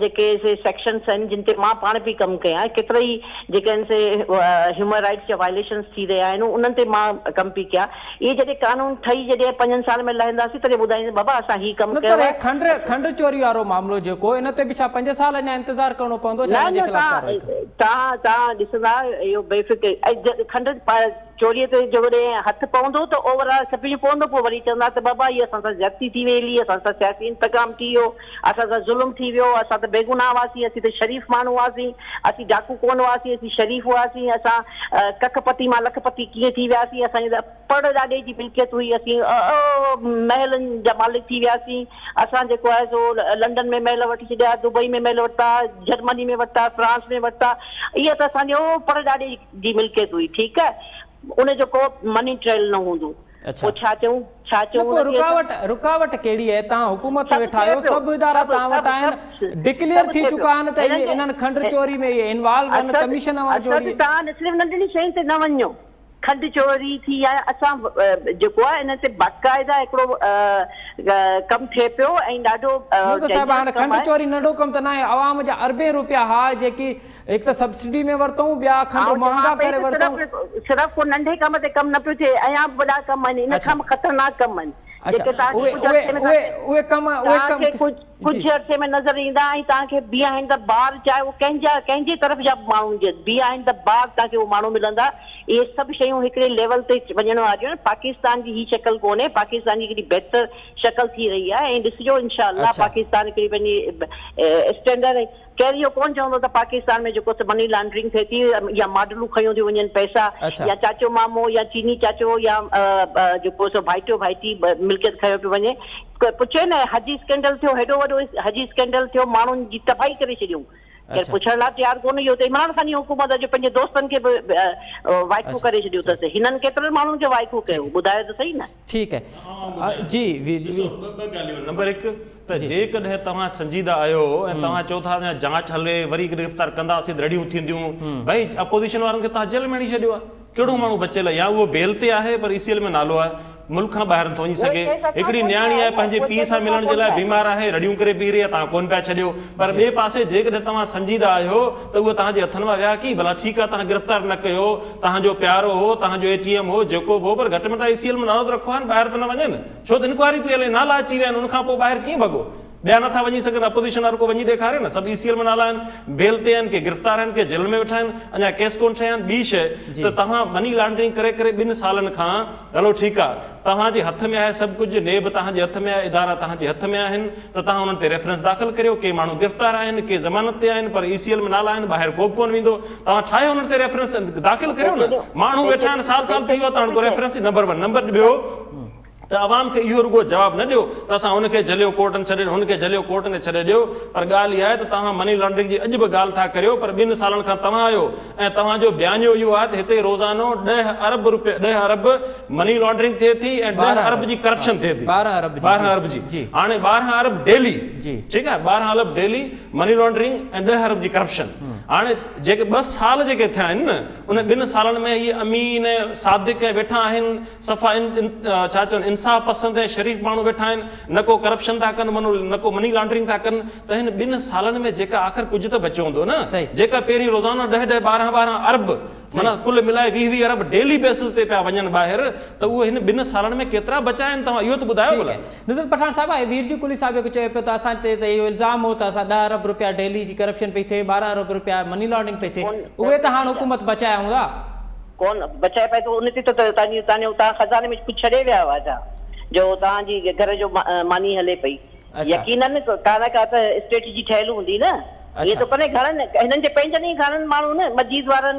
جيڪي سي سيڪشنس آهن جن تي مان پاڻ پئي ڪم ڪيان ڪيترا ئي جيڪي آهن سي هيومن رائٽس جا وائليشنس ٿي رهيا آهن انهن تي مان ڪم پئي ڪيان اهي جڏهن قانون ٺهي جڏهن پنجن سالن ۾ لهنداسين تڏهن ٻڌائينداسين بابا اسان هي ڪم نه ڪيو پر هي آهي. کنڊ کنڊ چوري وارو معاملو جيڪو ان تي به ڇا پنج سال اڃا انتظار ڪرڻو پوندو ڇا نه ان جي نه خلاف ڪارروائي ڪرڻ. توهان توهان ڏسندا اهو بي فڪر ۽ کنڊ چوري تي جيڪڏهن هٿ پوندو ته اوور آل سڀني جو پوندو پوء وري چوندا ته بابا هي اسان سان زيادتي ٿي وئي هلي اسان سان سياسي انتقام ٿي ويو اسان سان ظلم ٿي ويو اسان ته بيگناهه هئاسين اسين ته شريف ماڻهو هئاسين اسين ڊاڪو ڪونه هئاسين اسين شريف هئاسين اسان ڪک پتي مان لک پتي ڪيئن ٿي وياسين اسان جي ته پڙ ڏاڏي جي ملڪيت هئي، اسين محلن جا مالڪ ٿي وياسين، اسان جيڪو آهي سو لنڊن ۾ محل وٺي ڇڏيا، دبئي ۾ محل ورتا، جرمني ۾ ورتا، فرانس ۾ ورتا، اها ته اسان جي پڙ ڏاڏي جي ملڪيت هئي، ٺيڪ آهي، ان جو ڪو مني ٽريل نه هوندو، پوء ڇا چئون، ڇا نه چئون پوء ان کي اسان. رڪاوٽ رڪاوٽ ڪهڙي آهي، توهان حڪومت ۾ سڀ ويٺا ٿئي آهيو، پيو، سڀ ادارا سڀ توهان وٽ سڀ آهن، سڀ ڊڪليئر سڀ ٿي ٿئي پيو، چڪا آهن ته هنن اهي جي انهن کنڊ چوري ۾ اهي انوالو آهن، اسد ڪميشن اوهان اسد جوڙي. توهان صرف ننڍڙين شين تي نه وڃو. کنڊ چوري ٿي آهي اسان جيڪو آهي ان تي باقاعده هڪڙو ڪم ٿئي پيو ۽ ڏاڍو نوز صاحب هاڻ ڊينجرس ڪم کنڊ آهي. چوري ننڍو ڪم ته ناهي عوام جا اربين روپيا ها جيڪي هڪ ته سبسڊي ۾ ورتئون ٻيا کنڊ آئون چوان مهانگا پئي ڪري ته ورتئون. صرف صرف ڪو ننڍي ڪم تي ڪم نه پيو ٿئي اڃا به وڏا ڪم آهن ان کان به خطرناڪ ڪم آهن اڇا جيڪي توهان کي اهي ڪجهه اهي عرصي ۾ اهي اهي ڪم اهي توهان ڪم کي ڪجهه جي. ڪجهه عرصي ۾ نظر ايندا ۽ توهان کي بيهائينڊ the بار چاهي اهو ڪنهن جا ڪنهن جي طرف جا به ماڻهو هجن بيهائينڊ the بار توهان کي اهو ماڻهو ملندا اهي سڀ شيون هڪڙي ليول تي وڃڻ واريون آهن پاڪستان جي هي شڪل ڪونهي پاڪستان جي هڪڙي بهتر شڪل ٿي رهي آهي ۽ ڏسجو انشاء الله اڇا. پاڪستان هڪڙي پنهنجي اسٽينڊرڊ ڪير اهو ڪونه چوندو ته پاڪستان ۾ جيڪو سو مني لانڊرنگ ٿئي ٿي يا ماڊلون کنيون ٿيون وڃن پئسا اڇا. يا چاچو مامو يا چيني چاچو يا جيڪو سو ڀائٽيو ڀائٽي ملڪيت کنيو پيو وڃي پڇي نه حج اسڪينڊل ٿيو هيڏو وڏو حج اسڪينڊل ٿيو ماڻهن جي تباهي ڪري ڇڏيون ڪير اڇا. پڇڻ لاء تيار ڪونه اهو ته عمران خان جي حڪومت جو پنهنجي دوستن کي به وائکو اڇا ڪري ڇڏيو اٿس هنن ڪيترن ماڻهن کي وائکو ڪيو ٻڌايو ته صحيح نه. ٺيڪ آهي جي وير ڏسو ٻه ڳالهيون آهن نمبر هڪ ته جيڪڏهن توهان سنجيده آهيو ۽ توهان چئو ٿا اڃا جاچ هلي وري گرفتار ڪنداسين ته رڙيون ٿينديون ڀئي اپوزيشن وارن کي توهان جيل ۾ هڻي ڇڏيو آهي ڪهڙو ماڻهو بچيل آهي يا اهو بيل تي آهي پر اي سي ايل ۾ نالو آهي ملڪ کان ٻاهر نٿو وڃي اهي سگهي ڪيس اسان هڪڙي ڪونه نياڻي ٺاهيا آهي آهن پنهنجي اهي پيء ڪيس سان اسان ملڻ جي ڪونه لاء ٺاهيا بيمار آهي رڙيون ڪري بيهي رهي آهي توهان ڪونه پيا ڇڏيو پر ٻئي پاسي جيڪڏهن توهان سنجيده آهيو ته اهي توهان جي هٿن مان ويا ڪي ڀلا ٺيڪ آهي توهان گرفتار نه ڪيو توهان جو پيارو هو، توهان جو اي ٽي ايم هو، جيڪو به هو پر گهٽ ۾ گهٽ اي سي ايل ۾ نالو ته رکو ها نه، ٻاهر ته نه وڃن، ڇو ته انڪوائري پئي هلي، نالا اچي ويا آهن، ان کان پوء ٻاهر ڪيئن ڀڳو؟ ٻيا نه ٿا وڃي سگهن، اپوزيشن وارو ڪو وڃي ڏيکاري نه، سڀ اي سي ايل ۾ نالا آهن، بيل تي آهن، ڪي گرفتار آهن، ڪي جيل ۾ ويٺا آهن، اڃا ڪيس ڪونه ٺهيا آهن، ٻي شيء ته توهان مني لانڊرنگ ڪري ڪري ٻن سالن کان هلو ٺيڪ آ، توهان جي هٿ ۾ آهي سڀ ڪجهه، نيب توهان جي هٿ ۾ آهي، ادارا توهان جي هٿ ۾ آهن ته توهان انهن تي ريفرنس داخل ڪريو، ڪي ماڻهو گرفتار آهن، ڪي ضمانت تي آهن پر اي سي ايل ۾ نالا آهن، ٻاهر ڪو به ڪونه ويندو، توهان ٺاهيو انهن تي ريفرنس داخل ڪريو نه، ماڻهو ويٺا آهن سال سال ٿي ويو آهي توهان وٽ ڪو ريفرنس ئي نمبر ون، نمبر ٻيو ته عوام کي اهو رڳو جواب نه ڏيو ته اسان هن کي جهليو ڪورٽن ڇڏي ڏيو هن کي جهليو ڪورٽن تي ڇڏي ڏيو پر ڳالهه اها آهي ته توهان مني لانڊرنگ جي اڄ به ڳالهه ٿا ڪريو پر ٻن سالن کان توهان آهيو ۽ توهان جو بيانيو اهو آهي ته هتي روزانو ڏهه ارب روپيه ڏهه ارب مني لانڊرنگ ٿئي ٿي ۽ ڏهه ارب جي ڪرپشن ٿئي ٿي 12 ارب جي هاڻي 12 ارب ڊيلي ٺيڪ آهي 12 ارب ڊيلي مني لانڊرنگ ۽ ڏهه ارب جي ڪرپشن هاڻي جيڪي ٻه سال جيڪي ٿيا آهن نه ان ٻن سالن ۾ اهي امين ۽ صادق ۽ ويٺا آهن صفا ڇا چون انصاف پسند ۽ شريف ماڻهو ويٺا آهن نه ڪو ڪرپشن ٿا ڪن نه ڪو مني لانڊرنگ ٿا ڪن ته هن ٻن سالن ۾ جيڪا آخر ڪجهه ته بچيو هوندو نه جيڪا پهرين روزانو ڏهه ڏهه ٻارهن ٻارهن ارب معنيٰ ڪل ملائي ويهه ويهه ارب ڊيلي بيسز تي پيا وڃن ٻاهر ته اهي هن ٻن سالن ۾ ڪيترا بچا آهن توهان اهو ته ٻڌايو ڀلا. نصرت پٺاڻ صاحب هي ويرجي ڪلي صاحب جيڪو چئي پيو ته اسان تي ته اهو الزام هو ته اسان ڏهه ارب روپيا ڊيلي جي ڪرپشن پئي ٿئي 12 ارب روپيا مني لانڊرنگ پئي ٿئي اهي ته هاڻ حڪومت بچايا هوندا. ڪون بچائي پئي ٿو ان تي ته توهان جي توهان خزاني ۾ ڪجهه ڇڏي ويا هئا ڇا جو توهان جي گهر جو ماني هلي پئي. يقينن ڪا نه ڪا ته اسٽريٽجي ٺهيل هوندي نه. ائين ته ڪونهي گهڻن هنن جي پنهنجن ئي گهڻن ماڻهن مجيد وارن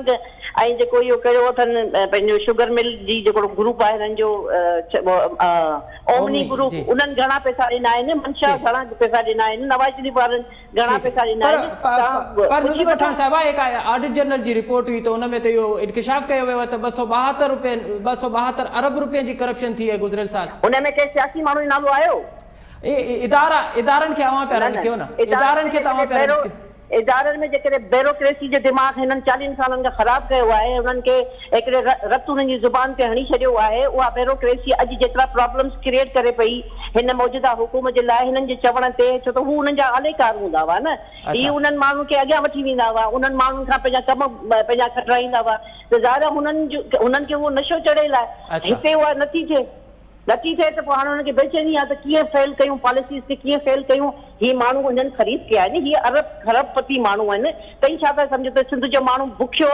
۽ جيڪو اهو ڪيو اٿن پنهنجو شگر مل جي جيڪو گروپ آهي هنن جو اومني گروپ انهن گهڻا پئسا ڏنا آهن منشا گهڻا پئسا ڏنا آهن نواز شريف وارن گهڻا پئسا ڏنا آهن پر پر نذر پٺاڻ صاحب هڪ آڊٽ جنرل جي رپورٽ هئي ته ان ۾ ته اهو انڪشاف ڪيو ويو آهي ته 272 روپين 272 ارب روپين جي ڪرپشن ٿي آهي گذريل سال. ان ۾ ڪنهن سياسي ماڻهو جو نالو آيو؟ ادارا ادارن کي اوهان پيا رد ڪيو نه ادارن کي ته اوهان پيا رد ڪيو. ادارن ۾ جيڪڏهن بيروڪريسي جو دماغ هنن چاليهن سالن کان خراب ڪيو آهي انهن کي هڪڙي رت انهن جي زبان تي هڻي ڇڏيو آهي اها بيروڪريسي اڄ جيترا پرابلمس ڪريئيٽ ڪري پئي هن موجوده حڪومت جي لاء هنن جي چوڻ تي ڇو ته هو انهن جا آلي ڪار هوندا هئا نه هي انهن ماڻهن کي اڳيان وٺي ويندا هئا انهن ماڻهن کان پنهنجا ڪم پنهنجا کٽرائيندا هئا ته ظاهر آهي هنن جو هنن کي اهو نشو چڙهيل آهي هتي اها نٿي ٿئي. نٿي ٿئي ته پوء هاڻي انهن کي بيچيني آهي ته ڪيئن فيل ڪيون پاليسيز کي ڪيئن فيل ڪيون هي ماڻهو انهن خريد ڪيا آهن هي ارب کرب پتي ماڻهو آهن تئين ڇا ٿا سمجهو ته سنڌ جو ماڻهو بکيو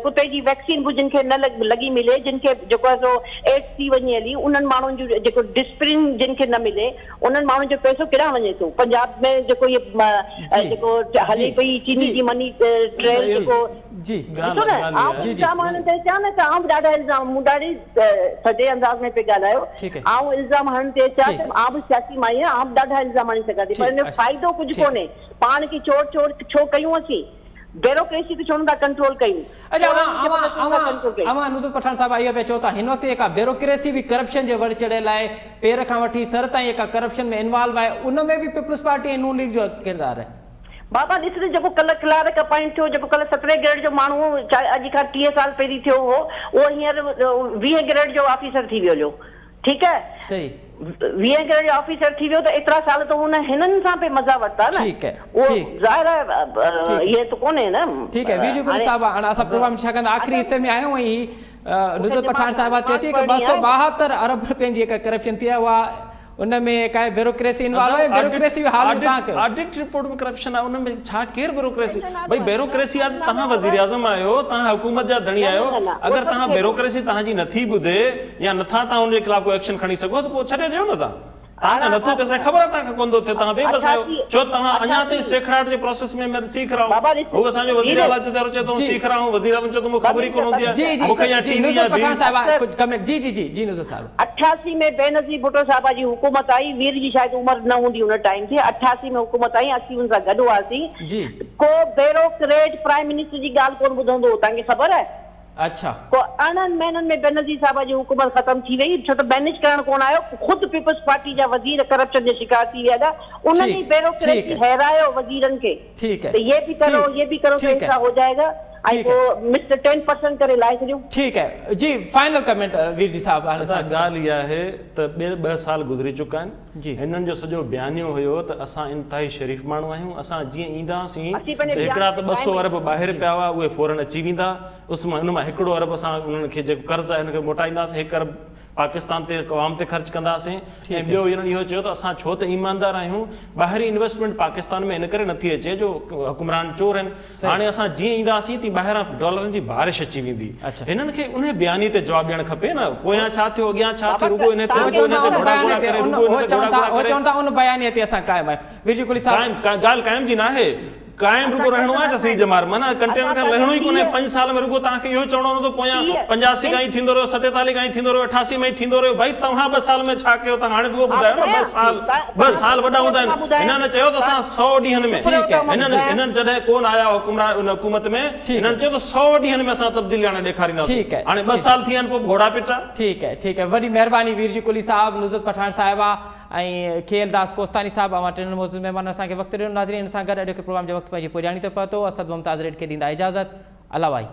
ڪتي جي ويڪسين به جن کي نه لڳي ملي جن کي جيڪو آهي سو ايڊز ٿي وڃي هلي انهن ماڻهن جو جيڪو ڊسپرين جن کي نه ملي انهن ماڻهن جو پئسو ڪيڏانهن وڃي ٿو پنجاب ۾ جيڪو هي جيڪو هلي پئي چيني جي مني ٽريل جيڪو جي ڏسو نه آئون به الزام هڻڻ تي اچان نه ته آئون به ڏاڍا الزام مون ڏاڍي ٿڌي انداز ۾ پئي ڳالهايو آئون الزام هڻڻ تي اچان ته آئون به سياسي مائي آهيان آئون به ڏاڍا الزام هڻي سگهان ٿي پر ان جو فائدو ڪجهه ڪونهي پاڻ کي چور چور ڇو ڪيون اسين بيروڪريسي کي ڇو نٿا ڪنٽرول ڪيون اچا اوهان اوهان اوهان نصرت پٺاڻ صاحب اهو پيا چئو ته هن وقت جيڪا بيروڪريسي به ڪرپشن جي ور چڙهيل آهي پير کان وٺي سر تائين جيڪا ڪرپشن ۾ انوالو آهي ان ۾ به پيپلز پارٽي ۽ نون ليگ جو ڪردار آهي. بابا ڏس نه جيڪو ڪلهه ڪلارڪ اپائنٽ ٿيو جيڪو ڪلهه سترهين گريڊ جو ماڻهو اڄ کان 30 سال پهرين ٿيو هو اهو هينئر ويهين گريڊ جو آفيسر ٿي ويو هليو ٺيڪ آهي صحيح. ويهين گريڊ جو آفيسر ٿي ويو ته ايترا سال ته هن هنن سان پئي مزا ورتا نه ٺيڪ آهي اهو ٺيڪ ظاهر آهي ٺيڪ آهي ائين ته ڪونهي نه ٺيڪ آهي ويجهو گل هاڻي صاحب هاڻي اسان پروگرام ڇاڪاڻ ته آخري حصي ۾ آهيون ۽ هي مون کي نصرت پٺاڻ نماز صاحبه چئي نماز ٿي ته پڙهڻي آهي. 272 ارب رپين جي جيڪا ڪرپشن ٿي آهي اها ان ۾ ڪا بيروڪريسي انوالو آهي بيروڪريسي جو حال تان ڪيو. آڊٽ رپورٽ ۾ ڪرپشن آهي ان ۾ ڇا ڪير بيروڪريسي ڀئي بيروڪريسي آهي ته توهان وزيراعظم آهيو توهان حڪومت جا ڌڻي آهيو اگر توهان بيروڪريسي توهان جي نٿي ٻڌي يا نٿا توهان ان جي خلاف ڪو ايڪشن کڻي سگهو ته پوء ڇڏي ڏيو نه توهان توهان کان نٿو ٿئي اسان کي خبر آهي توهان کان ڪونه ٿو ٿئي توهان بي بس آهيو ڇو توهان اڃا تائين سيکڙاٽ جي پروسيس ۾ ۾ سيک رها هو هو اسان جو وزير اعليٰ چي ٿو آئون سيک رها هون وزيراعظم چئي ٿو مون کي خبر ئي ڪونه هوندي آهي مون کي يا ٽي وي يا پٺاڻ صاحب ڪجهه ڪمينٽ جي جي جي جي نصرت صاحب. 88 ۾ بينظير ڀٽو صاحبه جي حڪومت آئي وير جي شايد عمر نه هوندي ان ٽائيم تي 88 ۾ حڪومت آئي اسين ان سان گڏ هئاسين جي. ڪو بيروڪريٽ پرائم منسٽر جي ڳالهه ڪونه ٻڌندو هو توهان کي خبر آهي. اڇا. پوء 18 مهينن ۾ بينظير صاحبه جي حڪومت ختم ٿي وئي ڇو ته مئنيج ڪرڻ ڪونه آيو خود پيپلز پارٽي جا وزير ڪرپشن جا شڪار ٿي ويا هليا انهن ئي ٺيڪ بيروڪريسي ٺيڪ هيرايو وزيرن کي ٺيڪ ته يي به ڪرو ٺيڪ يي به ڪرو تو ٺيڪ ايسا هو جائيگا ۽ ٺيڪ پوء مسٽر ٽين پرسنٽ ڪري لاهي ڇڏيو. ٺيڪ آهي جي فائنل ڪمينٽ وير جي صاحب هاڻي ادا اسان ڳالهه اها آهي ته ٻه ٻه سال گذري چڪا آهن جي. هنن جو سڄو بيانيو هيو ته اسان انتهائي شريف ماڻهو آهيون اسان جيئن اينداسين اسين ته پنهنجي هڪڙا بيان ته تي 200 قائم ارب آهيون. ٻاهر پيا هئا اهي فورن اچي ويندا اس مان ان مان هڪڙو ارب اسان انهن کي جيڪو قرض آهي ان کي موٽائينداسين هڪ ارب پاڪستان تي عوام تي خرچ ڪنداسين ۽ ٻيو انهن اهو چيو ته اسان ڇو ته ايماندار آهيون ٻاهرين انويسٽمينٽ پاڪستان ۾ ان ڪري نٿي اچي جو حڪمران چور آهن هاڻي اسان جيئن اينداسين تيئن ٻاهران ڊالرن جي بارش اچي ويندي هنن کي انهي بياني تي جواب ڏيڻ کپي نه پويان ڇا ٿيو اڳيان ڇا ٿيو رڳو انهي تي رڳو انهي تي گهوڙا گهوڙا ڪري رڳو انهي تي گهوڙا گهوڙا ڪري چون ٿا ان بياني تي اسان قائم آهيون ويرجي ڪولهي صاحب قائم ڳالهه قائم جي ناهي قائم رڳو رهڻو آهي ڇا سڄي ڄمار؟ معنيٰ ڪنٽينر کان لهڻو ئي ڪونهي. پنج سال ۾ رڳو توهان کي اهو چوڻو هوندو ته پويان 85 کان ئي ٿيندو رهيو، 47 کان ئي ٿيندو رهيو، 88 ۾ ئي ٿيندو رهيو. ڀائي توهان ٻه سال ۾ ڇا ڪيو؟ توهان هاڻي ته اهو ٻڌايو نه ٻه سال، ٻه سال وڏا هوندا آهن. هنن چيو ته اسان سئو ڏينهن ۾، هنن هنن جڏهن ڪونه آيا حڪمران ان حڪومت ۾ هنن چيو ته سئو ڏينهن ۾ اسان تبديلي آڻي ڏيکارينداسين. هاڻي ٻه سال ٿي ويا آهن پوء به گهوڙا پٽا. ٺيڪ آهي ٺيڪ آهي وڏي مهرباني ويرجي ڪولهي صاحب، نصرت پٺاڻ صاحبه. ۽ کيل داس ڪوستاني صاحب اوهان ٽنهن معزز مهمانن اسان کي وقت ڏنو ناظرين ان سان گڏ اڄوڪي پروگرام جو وقت پنهنجي پڄاڻي تي پهتو اسد ممتاز ريڊ کي ڏيندا اجازت الله واهي.